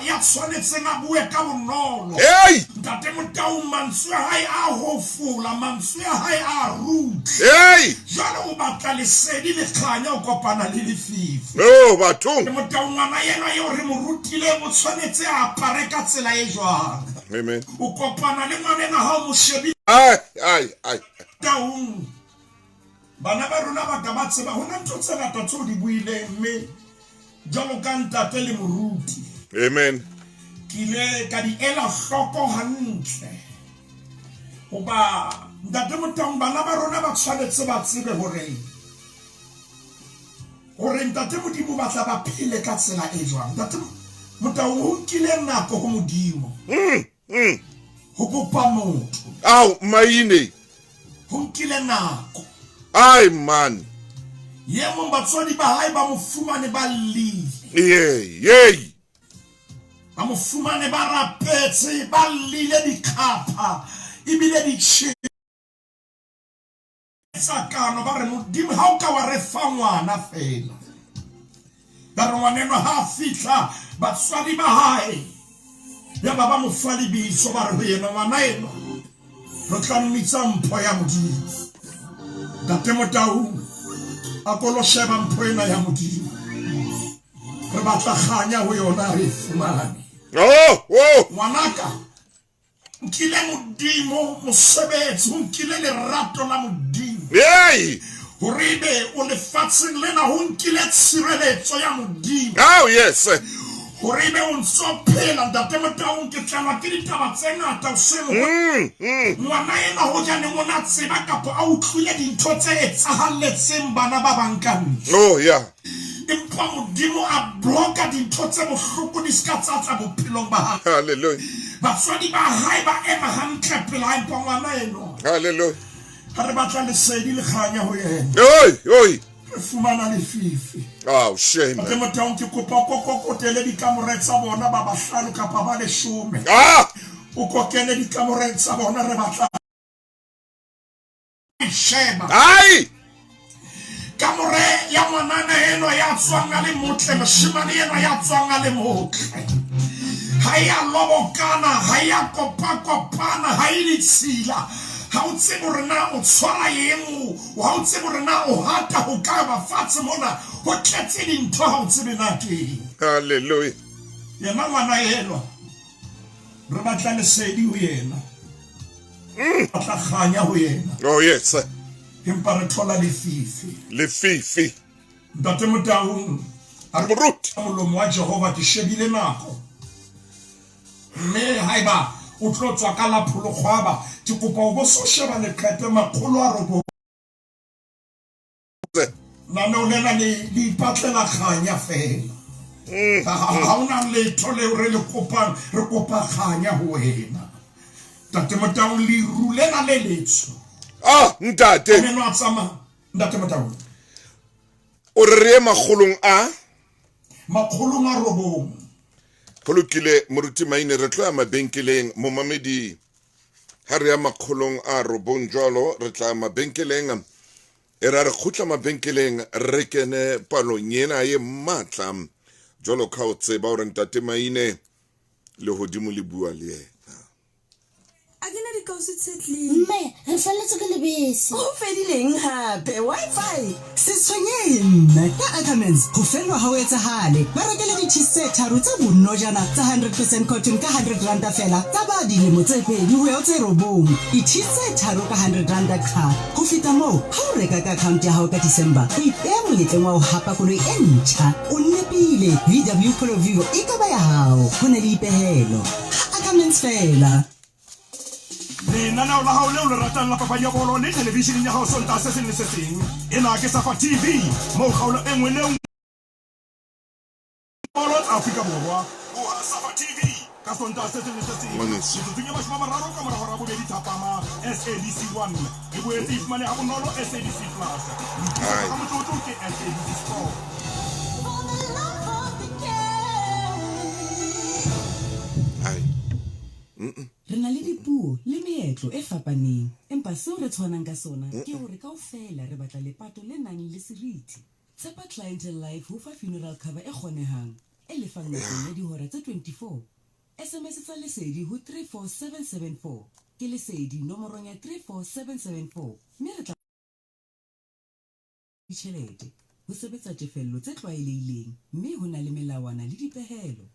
ya tshwanetseng a bue ka bonolo. Hey! Ntate Motaung mantswe a hae a hofola, mantswe a hae a rutla. Hey! Jwale o batla lesedi le kganya, o kopana le lefifi. Oh, bathong. Motaung ngwana enwa eo re mo rutileng o tshwanetse a apare ka tsela e jwang. Amen. O kopana le ngwanena ha o mo shebile. Ai, ai, ai. Taung. Bana ba rona ba ka ba tseba ho na ntho tse ngata tseo di buileng mme jwalo ka ntate le moruti. Amen. Ke ile ka di ela hloko hantle. Hoba ntate Motaung bana ba rona ba tshwanetse ba tsebe hore hore ntate Modimo ba tla ba phele ka tsela e jwang. Ntate Motaung ho nkile nako ho Modimo. Ho bopa motho. Ao maine. Ho nkile nako. Ai man. Ye mong batswadi ba hae ba mo fumane ba llile. Yey, yey. Ba mo fumane ba rapetse, ba llile dikhapha ebile di tjhesa kano, ba re Modimo ha o ka wa re fa ngwana fela. Ba re ngwanenwa ha a fihla batswadi ba hae ya ba ba mo fa lebitso, ba re ho yena ngwana enwa re tla mmitsa mpho ya Modimo. Ntate Motaung a ko lo sheba mpho ena ya Modimo, re batla kganya ho yona re e fumane. Oh, oh. Ngwanaka, nkile Modimo mosebetsi, o nkile lerato la Modimo. Hey! Hore ebe o lefatsheng lena, ho nkile tshireletso ya Modimo. Oh, yes. Hore ebe o ntso phela, ntate Motaung, ke tlelwa ke ditaba tse ngata hoseng. Ngwana enwa hoja neng o na tseba kapa a utlwile dintho tse etsahalletseng bana ba bang ka ntle. Oh, yeah. Empa Modimo a bloka dintho tse bohloko di ska tsa tla bophelong ba hae. Hallelujah. Batswadi ba hae ba ema hantle pela hae, empa ngwana enwa. Hallelujah. Ha re batla lesedi le kganya ho yena. Oi, oi. Re fumana lefifi. Oh, shame. Ntate Motaung, ke kopa o kokotele dikamore tsa bona ba bahlano kapa ba leshome. Ah! O kokele dikamoreng tsa bona, re batla sheba. Ai! Kamore ya ngwanana enwa ya tswang a le motle, moshemane enwa ya tswang a le motle. Ha e a lobokana, ha e a kopakopana, ha e ditshila. Ha o tsebe hore na o tshwara eng, ha o tsebe hore na o hata ho kae, ba fatshe mona ho tletse dintho, ha o tsebe na ke eng. Hallelujah. Yena ngwana enwa. Re batla lesedi ho yena. Batla kganya ho yena. Oh yes. Empa re thola lefifi. Lefifi. Ntate Motaung, a re Moruti. Molomo wa Jehova ke shebile nako. Mme haeba o tlo tswa ka la pholokgwaba, ke kopa o bo so sheba leqepe 900. Lenaneo lena le le ipatlela kganya fela. Ha hona letho leo re le kopang, re kopa kganya ho wena. Ntate Motaung, leru lena le letsho. Ah, ntate. Meno a tsamaya. Ntate Motaung. O re re ye makgolong a? 900. Ho lokile Moruti Maine, re tlo ya mabenkeleng. Momamedi, ha re ya 900 jwalo, re tla mabenkeleng. E ra re kgutla mabenkeleng, re kene palong ena e matla. Jwalo ka o tseba hore Ntate Maine lehodimo le bua le yena. A ke na dikausu tse clean. Mme, re felletswe ke lebese. Ho fedileng hape? Wi-Fi? Se tshwenyehe mme. Ka Ackermans, ho fellwa ha ho etsahale. Ba rekele di-cheese tse tharo tse bonojana tsa 100 percent cotton ka 100 ranta feela tsa ba dilemo tse pedi ho ya ho tse robong. Di-cheese tse tharo ka 100 ranta qha. Ho feta moo, ha o reka ka account ya hao ka December, o ipeha monyetleng wa ho hapa koloi e ntjha. O nepile, VW Polo Vivo e ka ba ya hao. Ho na le dipehelo. Ha Ackermans feela. Lenaneo la hao leo le ratang la papadi ya bolo le thelevisheneng ya hao Sontaha se seng le se seng. Ena ke Safa TV, moo kgaolo e nngwe le e nngwe bolo tsa Afrika Borwa. Boha Safa TV ka Sontaha se seng le se seng Ngwaneso. metsotsong e 30 ka mora hora ya bobedi thapama SABC 1. E boetse e fumaneha bonolo SABC Plus. Lokisetsa Hai. ka motlotlo ke SABC Sport. Hai. Re na le dipuo le meetlo e fapaneng, empa seo re tshwanang ka sona ke hore kaofela re batla lepato le nang le seriti. Tshepa Clientele Life ho fa funeral cover e kgonehang, e lefang nakong ya dihora tse 24. SMS tsa Lesedi ho 34774. Ke Lesedi nomorong ya 34774 mme re tla. Ditjhelete, ho sebetsa tefello tse tlwaelehileng mme ho na le melawana le dipehelo.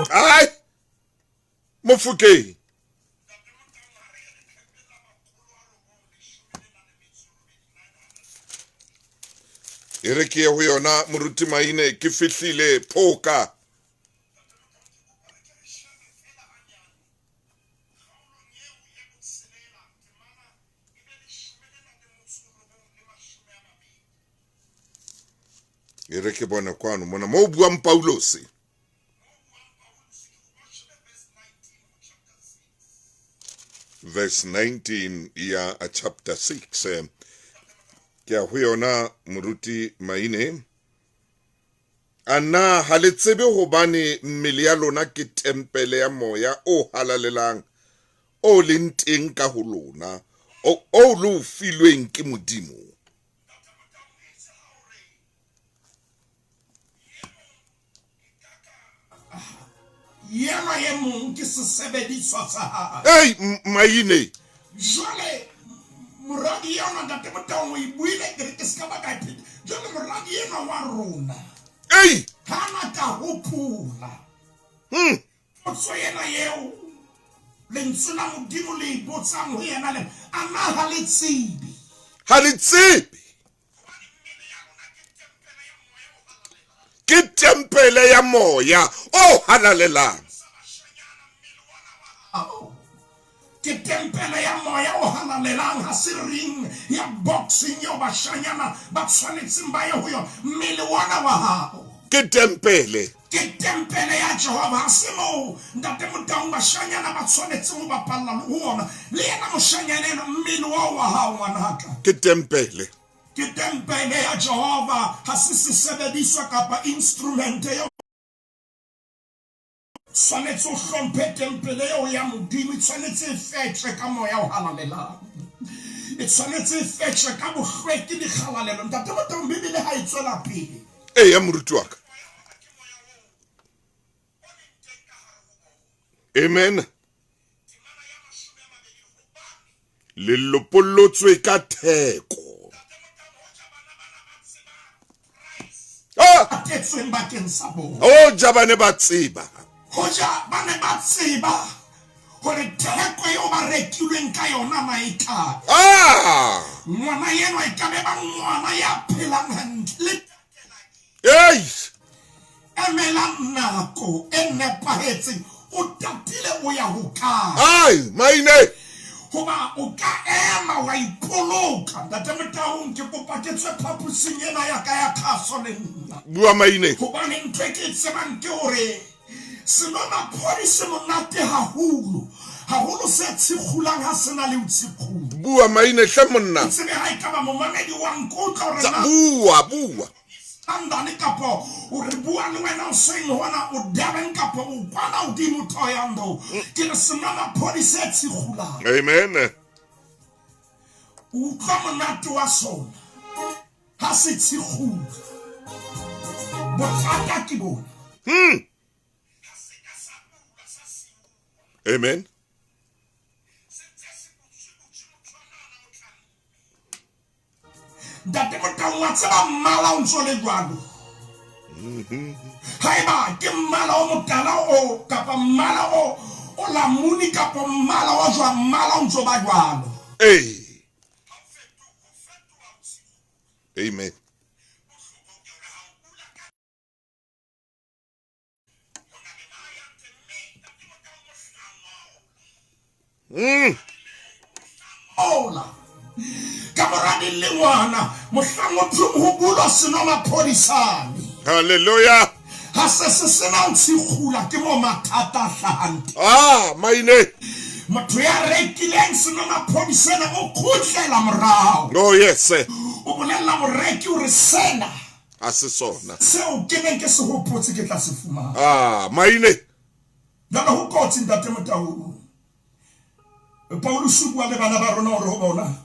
Ai! Mofokeng. E re ke ye ho yona Moruti Maine, ke fihlile phoka. E re ke bone kwano mona mo buang Paulose. Verse 19 ya chapter 6. Ke ya ho yona Moruti Maine. A na ha le tsebe hobane mmele ya lona ke tempele ya moya o halalelang o leng teng ka ho lona, o le o filweng ke Modimo? Yena e mong ke sesebediswa sa hae. Ei, Maine. Jwale moradi enwa Ntate Motaung o e buile ke re ke se ka ba ka e pheta. Jwale moradi enwa wa rona. Ei! Ha na ka hopola. Potso ena eo lentswe la Modimo le e botsang ho yena le a na ha le tsebe. Ha le tsebe. Ke tempele ya moya o halalelang. Ke tempele ya moya o halalelang, ha se ring ya boxing eo bashanyana ba tshwanetseng ba ye ho yona. Mmele ona wa hao Ke tempele. Ke tempele ya Jehova, ha se moo Ntate Motaung bashanyana ba tshwanetseng ho bapalla ho ona. Le yena moshanyana enwa, mmele oo wa hao ngwanaka. Ke tempele. Ke tempele ya Jehova, ha se sesebediswa kapa instrumente eo. Tshwanetse o hlomphe tempele eo ya Modimo, e tshwanetse e fetjwe ka moya o halalelang. E tshwanetse e fetjwe ka bohlweki le kgalalelo. Ntate Motaung, Bibele ha e tswela pele. Eya, moruti wa ka. Amen. Le lopollotswe ka theko. Ah! Patetsweng bakeng sa bona. Hoja ba ne ba tseba. Hoja ba ne ba tseba hore theko eo ba rekilweng ka yona na e kae. Ah! Ngwana enwa e ka be ba ngwana ya phelang hantle. Le Ei! Emela nako e nepahetseng. O tatile o ya hokae? Ai, maine! Hoba o ka ema wa ipoloka. Ntate Motaung, ke kopa ke tswe phaposing ena ya ka ya kgaso le nna. Bua maine. Hobane ntho e ke e tsebang ke hore senomaphodi se monate haholo. Haholo se tshikgulang ha se na le ho tshikgula. Bua maine hle monna. Ke tsebe ha ekaba momamedi wa nkutlwa hore na. Bua, bua. London kapo o re bua le wena hoseng hona o Durban kapo o kwana hodimo Thohoyandou. Ke re senomaphodi se tshikgulang. Amen. O utlwa monate wa sona ha se tshikgula. Bothata ke bona. Amen. Ntate Motau, wa tseba mmala o ntso le jwalo. Haeba ke mmala o motala o kapa mmala o o lamuni kapa mmala o jwang, mmala o ntso ba jwalo. Ee. Amen. Ola. Ka mora dilengwana mohlang o thong ho bulwa senomaphodi-sane. Hallelujah. Ha se se sena ho tshikgula ke moo mathata a hlahang teng. Ah, maine. Motho ya rekileng senomaphodi sena o kgutlela morao. Oh yes. O bolella moreki hore sena Ha se sona. Seo ke neng ke se hopotse ke tla se fumana. Ah, maine. Jwale ho kotsi Ntate Motaung. Paulus o bua le bana ba rona hore ho bona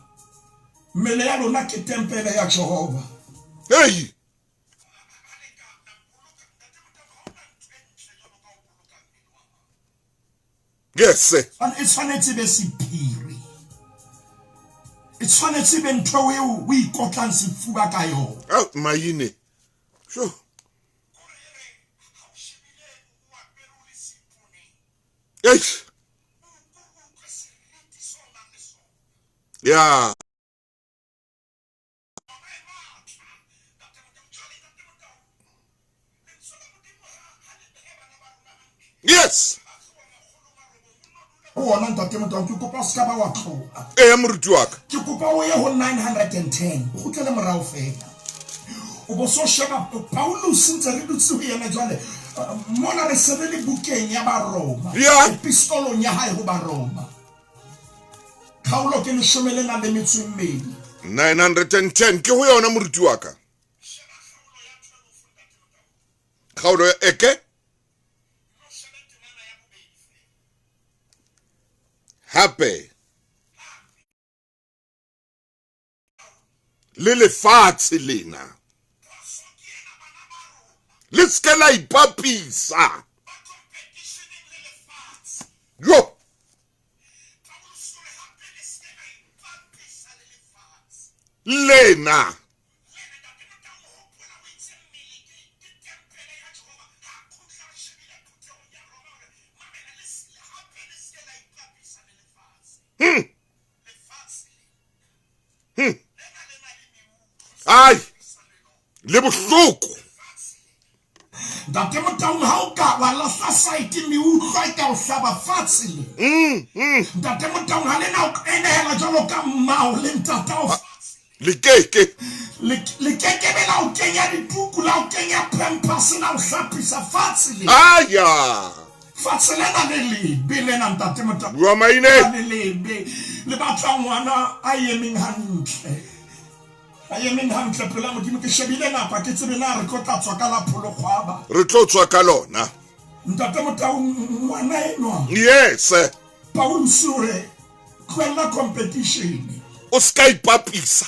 mmele ya lona ke tempele ya Jehova. Hey! Yes. E tshwanetse be sephiri. E tshwanetse be ntho eo o ikotlang sefuba ka yona. Oh, maine. Sure. Eish. Yeah. Yes. Ho ona ntate Motaung, ke kopa o se ka ba wa tloha. Eya moruti wa ka. Ke kopa o ye ho 910, o kgutlele morao feela. O bo so sheba Paulus ntse re dutse ho yena jwale. Mona re se re le bukeng ya Baroma. Yeah. Epistolong ya hae ho Baroma. Kgaolo ke leshome le nang le metso e mmedi. 910 ke ho yona moruti wa ka. Kgaolo ya eke. Hape le lefatshe lena le se ke la ipapisa. Yo. Lena. Ai, le bohloko. Ntate Motaung, ha o ka wa lahla saete meutlwa e ka o hlaba fatshe le. Ntate Motaung, ha le na o qenehela jwalo ka mmao le ntatao. Le keke. Le keke be la o kenya dituku, la o kenya pampers, la o hlapisa fatshe le. Aya. Fatshe lena le lebe lena ntate Motaung. Bua maine. Le lebe le batla ngwana a emeng hantle. A emeng hantle pela Modimo. Ke shebile nako, ha ke tsebe na re tlo tla tswa ka la pholokgwaba. Re tlo tswa ka lona. Ntate Motaung, ngwana enwa. Yes. Paulus o re tlohella competition. O ska ipapisa.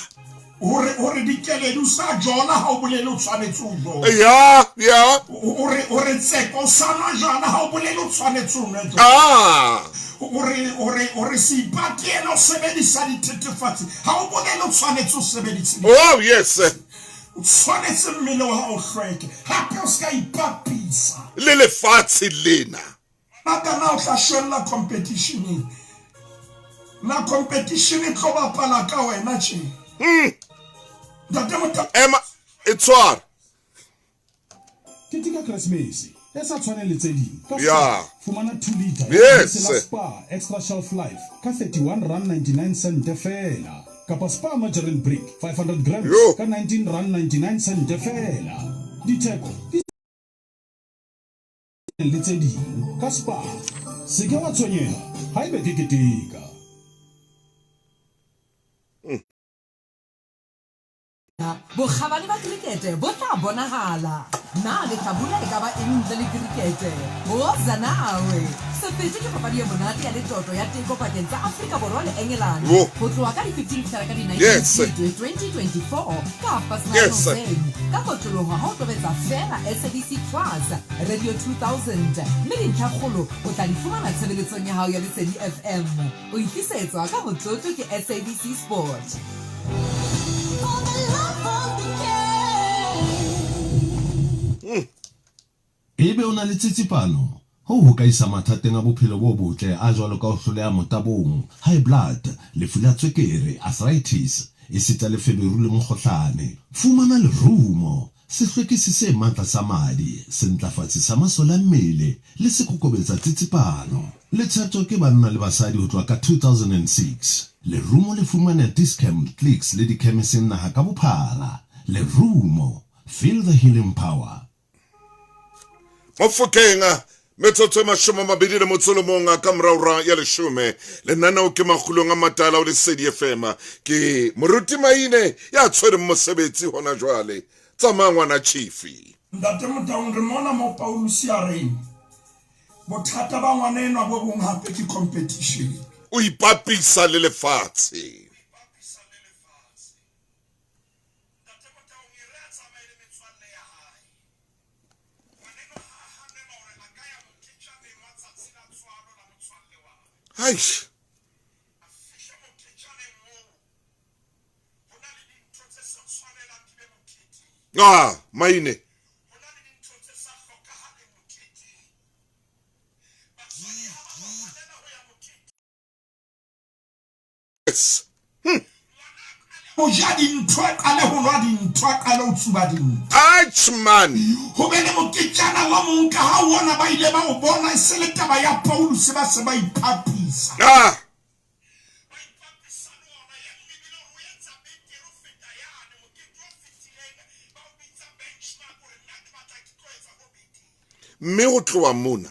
Hore, hore dikeledi o sa jola ha o bolele o tshwanetse o jola. Ya, ya. Hore, hore tseko o sa nwa jwala ha o bolele o tshwanetse o nwe jwala. Ah. Hore, hore, hore Seipati yena o sebedisa dithethefatsi, ha o bolele o tshwanetse o sebedise Oh, yes. O tshwanetse mmele wa hao o hlweke. Hape o se ka ipapisa. Le lefatshe lena. Ngwanaka, na o tla shwella competition-eng? Na competition e tlo bapala ka wena tje? Ntate Motau. Ema, e tshware. Keteka Keresemese e sa tshwaneng le tse ding ka Yeah. Spar. Fumana 2 litre ya Yes. lebese la Spar Extra Shelf Life ka R31.99 feela kapa Spar Margarine Brick 500 grams Yo. ka R19.99 feela. Ditheko di le tse ding ka Spar. Se ke wa tshwenyeha haebe ke keteka. Bokgabane ba krikete bo tla bonahala. Na lehlabula e ka ba eng ntle le krikete? Woza nawe! Sefete ke papadi e monate ya letoto ya teko pakeng tsa Afrika Borwa le Engelane Wo. ho tloha ka di 15 ho fihlela ka di 19 Yes. Tshitwe 2024 ka half past nine Yes. hoseng. Ka kotloloho ha o tobetsa feela SABC Plus, Radio 2000, mme dintlhakgolo o tla di fumana tshebeletsong ya hao ya Lesedi FM. O e tlisetswa ka motlotlo ke SABC Sport. Ebe o na le tsitsipano? Hoo ho ka isa mathateng a bophelo bo botle a jwalo ka ho hloleha motabong, high blood, lefu la tswekere, arthritis, esita le feberu le mokgohlane. Fumana lerumo, sehlwekisi se matla sa madi, sentlafatsi sa masole a mmele le sekokobetsa tsitsipano. Le tsheptjwa ke banna le basadi ho tloha ka 2006. Lerumo le fumanea Dis-Chem, Clicks le dikhemising naha ka bophara. Lerumo, feel the healing power. Mofokeng, metsotso e 21 ka mora ura ya leshome. Lenaneo ke Makgulong a Matala o Lesedi FM. Ke Moruti Maine ya tshwereng mosebetsi hona jwale. Tsamaya ngwana Chifi. Ntate Motaung, re mona mo Pauluse a reng bothata ba ngwana enwa bo bong hape ke competition. O ipapisa le lefatshe. Aish. Ah, Maine. Yes. Ho ja dintho, a qale ho nwa dintho, a qale ho tsuba dintho. Atjh man. Ho be le moketjana wa mong ka ha ona ba ile ba o bona e se le taba ya Pauluse ba se ba iphapisa. Ah. Mme ho tloha mona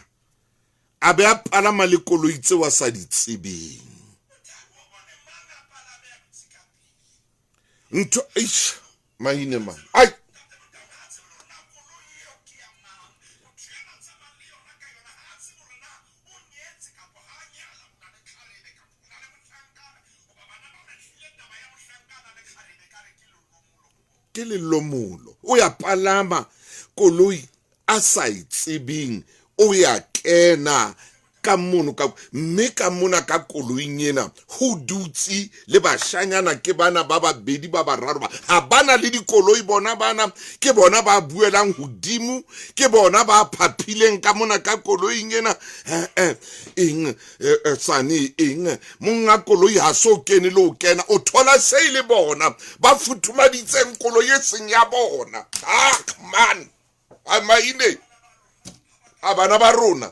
a be a palama le koloi tseo a sa di tsebeng. Ntho eish mahine man. Ai. Ke lelomolo. O ya palama koloi a sa e tsebeng, o ya kena ka mono ka mme ka mona ka koloing ena ho dutse le bashanyana ke bana ba babedi ba bararo ba ha bana le dikoloi bona bana ke bona ba buelang hodimo ke bona ba phaphileng ka mona ka koloing ena. Eng sane eng monga koloi ha so kene le o kena o thola se ile bona ba futhumaditseng koloi e seng ya bona. Ah man, a maine a bana ba rona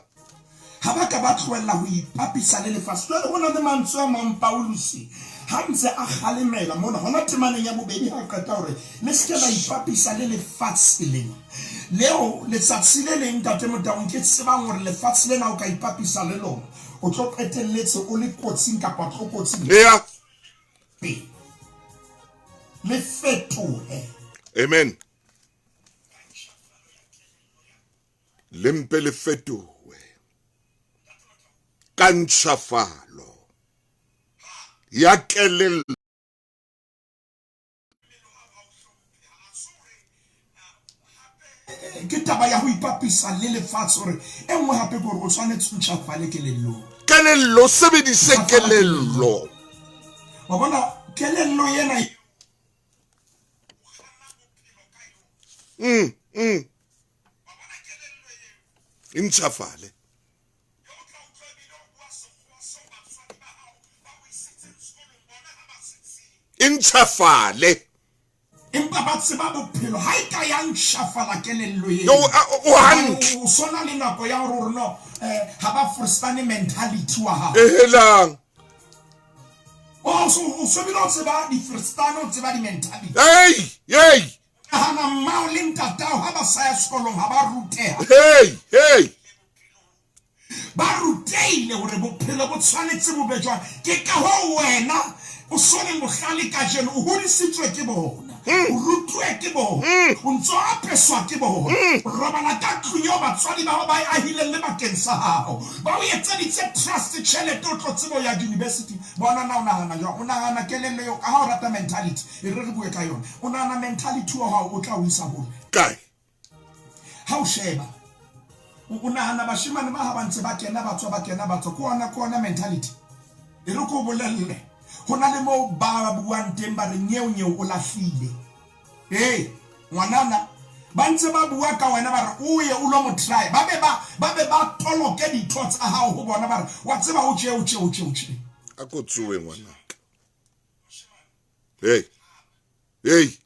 ha ba ka ba tlohella ho ipapisa le lefatshe. Jwale ho na le mantswe a mang Pauluse ha ntse a kgalemela mona hona temaneng ya bobedi ha qeta hore le se ke la ipapisa le lefatshe lena leo letsatsi le leng Ntate Motaung ke tsebang hore lefatshe lena o ka ipapisa le lona o tlo qetelletse o le kotsing kapa tlokotsing. Yeah. Le fetohe. Amen. Le mpe le fetohe ka ntjhafalo ya kelello. Ke taba ya ho ipapisa le lefatshe hore e nngwe hape ke hore o tshwanetse o ntjhafale kelellong. Kelello, sebedise kelello. Wa bona kelello ena E ntšhafale. E ntšhafale. Empa ba tseba bophelo ha e ka ya ntšhafala kelello eo. Yo, o hantle. O sona le nako ya gore gore no ha ba frustane mentality wa hao. Ehelang. O so bile o tseba di frustane, o tseba di mentality. Hey, hey. Nahana mmao le ntatao ha ba sa ya sekolong ha ba ruteha. Hey, hey. Ba rutehile hore bophelo bo tshwanetse bo be jwang. Ke ka hoo wena o so leng bohlale kajeno, o hodisitswe ke bona, o rutuwe ke bona, o ntso apeswa ke bona, o robala ka tlung eo batswadi ba hao ba e ahileng le bakeng sa hao, ba o etseditse trust tjhelete o tlo tseba ho ya university. Bona na o nahana jwang? O nahana kelello eo ka ha o rata mentality, e re re bue ka yona. O nahana mentality wa hao o tla o isa hole kae? Ha o sheba, o nahana bashemane ba ha ba ntse ba kena ba tswa, ba kena ba tswa, ke ona, ke ona mentality. E re ke o bolelle, ho na le moo ba buang teng ba re nyeo nyeo o lahlile. Hey, ngwanana, ba ntse ba bua ka wena ba re o ye o lo mo try, ba be ba, ba be ba toloke ditho tsa hao ho bona ba re wa tseba o tje, o tje, o tje, o tje. A ko tsoe ngwanaka. Hey. Hey.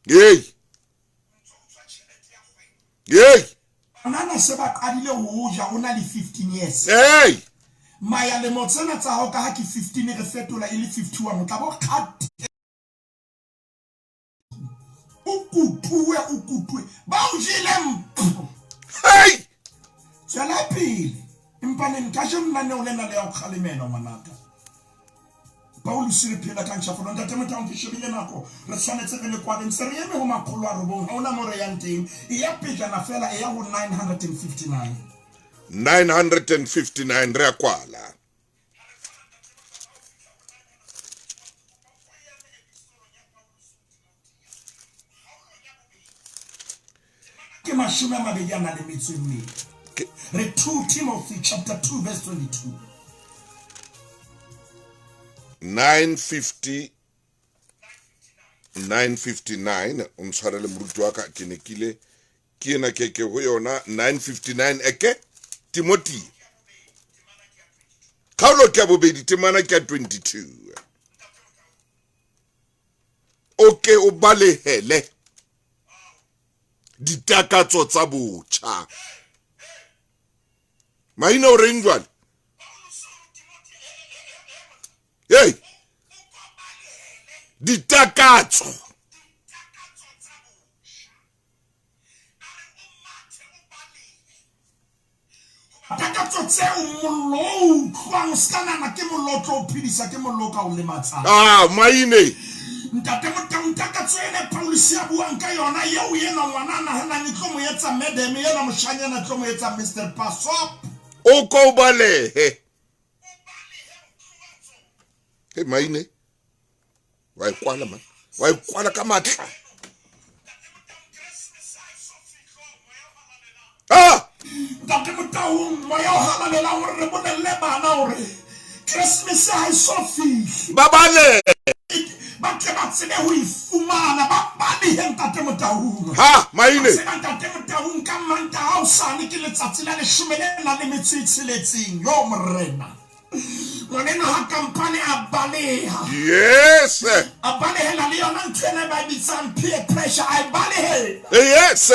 Hey. Hey. Banana se ba qadile ho ja o na le 15 years. Hey. Maya lemo tsena tsa hao ka ha ke 15 re fetola e le 51 o tla bo kgate. O kutuwe, o kutuwe. Ba o jele mpho. Hey. Tswela pele. Empa neng kajeno lenaneo lena le ya o kgalemela ngwanaka. Paulus re phela ka ntšhafalo. Ntate Motaung, ke shebile nako, re tshwanetse re le kwaleng. Se re eme ho 900, ha hona mo re yang teng. E ya pejana fela, e ya ho 959. 959 re a kwala. Ke 22. Re 2 Timothy chapter 2 verse 22. 950, 959, o ntshwarele moruti wa ka, ke ne ke ile ke ena ke ke ho yona 959 eke Timothy. Kgaolo ke ya bobedi, temana ke ya 22. O ke o balehele ditakatso tsa botjha. Maina o reng jwale? Hey! Ditakatso. Takatso tseo mollo o utlwang, o ska nahana ke mollo o tlo o phedisa, ke mollo o ka o lematsang. Ah, maine. Ntate Motaung, takatso ena e Paulus a buang ka yona, eo yena ngwana a nahanang e tlo mo etsa madam, yena moshanyana e tlo mo etsa Mister Pasop. O ko o balehe. Hey, maine. Wa e kwala, man. Wa e kwala ka matla. Ah! Ntate Motaung, moya o halalelang hore re bolelle bana hore Christmas ha e so fihle. Ba balehe. Ba tle ba tsebe ho e fumana, ba balehe Ntate Motaung. Ha, maine. Tseba Ntate Motaung, ka Mantaha hosane ke letsatsi la leshome le nang le metso e tsheletseng. Yo Morena. Ngwaneno ha kampane a baleha. Yes. A balehela le yona ntho ena e ba e bitsang peer pressure, a e balehela. Yes.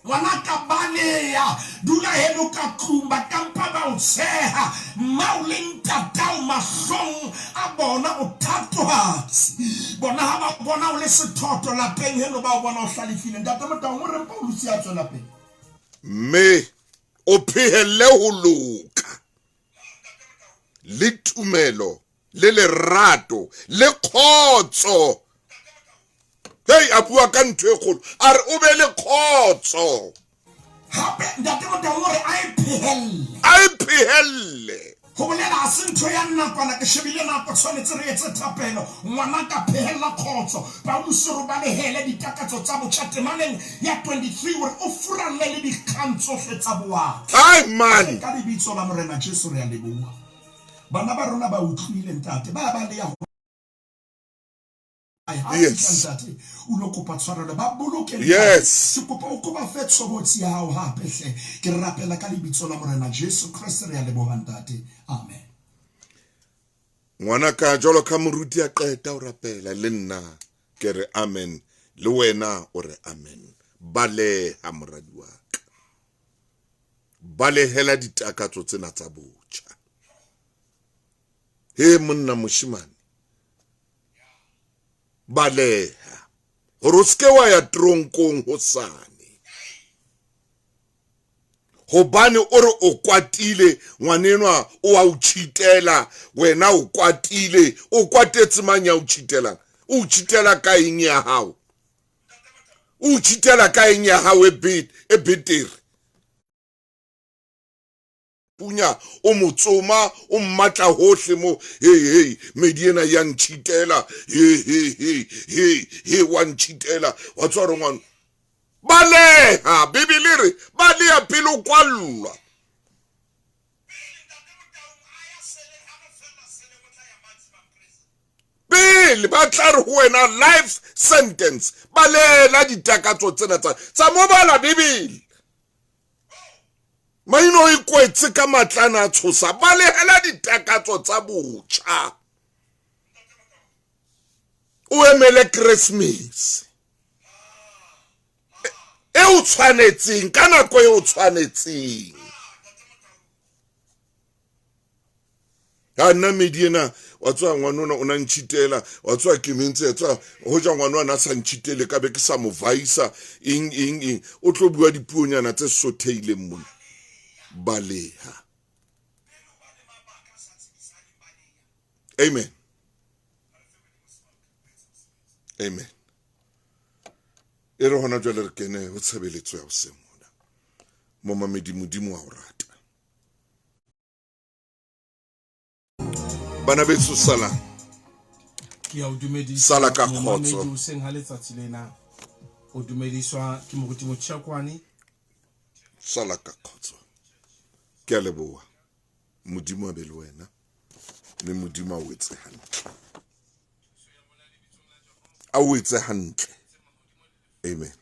Ngwana ka baleha, dula heno ka tlung, ba kampa ba o tsheha, mmao le ntatao mahlong a bona o thatohatsi. Bona ha ba bona o le sethotho lapeng heno, ba o bona o hlalefile. Ntate Motaung o reng Paulus ya tswela pele? Mme o phehelle ho loka le tumelo le lerato le kgotso. Hei, a bua ka ntho e kgolo, a re o be le kgotso. Hape Ntate Motaung o re a e phehelle. A e phehelle. Ho bolela ha se ntho ya nakwana, ke shebile nako, tshwanetse re etse thapelo. Ngwana ka phehella kgotso. Pauluse o re balehele ditakatso tsa botjha temaneng ya 23 hore o furalle le dikgang tsohle tsa bowatla. Ai man! Ka lebitso la Morena Jesu re a leboha. Bana ba rona ba utlwile ntate, ba baleha ho Yes. Ntate o lo kopa tshwarelo ba boloke Yes. ke kopa o kopa fe tshobotsi ya hao hape hle ke rapela ka lebitso la Morena Jesu Kriste re a leboha ntate amen. Ngwana ka jwalo ka moruti a qeta o rapela le nna ke re amen le wena o re amen. Baleha moradi wa ka. Balehela ditakatso tsena tsa botjha. He monna moshimane baleha gore o seke wa ya tronkong hosane hobane o re o kwatile ngwanenwa o a o cheatela wena o kwatile o kwatetse mang ya o cheatelang o cheatela ka eng ya hao o cheatela ka eng ya hao e e betere punya o mo tsoma o mmatla hohle mo hei hei medi ena ya ntšhitela he he he he he wa ntšhitela wa tswa re ngwana baleha bibele re baleha pele o kwallwa pele ba tla re ho wena life sentence balela ditakatso tsena tsa tsa mo bala bibele Maino o ikwetse ka matlana a tshosa balehela ditakatso tsa botjha o emele Christmas e o tshwanetseng ka nako e o tshwanetseng ha nna medi ena wa tswa ngwanona o na ntšhitela wa tswa ke mentse tswa ho ja ngwanona a sa ntšhitele ka be ke sa mo vaisa eng eng eng o tlo bua dipuonyana tse sotheileng mona baleha amen amen e re hona jwale re kene ho tshebeletso ya hoseng mona momamedi modimo wa o rata bana betso salang ke ya o dumedisa Sala ka kgotso. momamedi hoseng ha letsatsi lena o dumediswa ke moruti Motšhakwane sala ka kgotso ke a leboha modimo a be le wena mme modimo a o etse hantle a o etse hantle amen.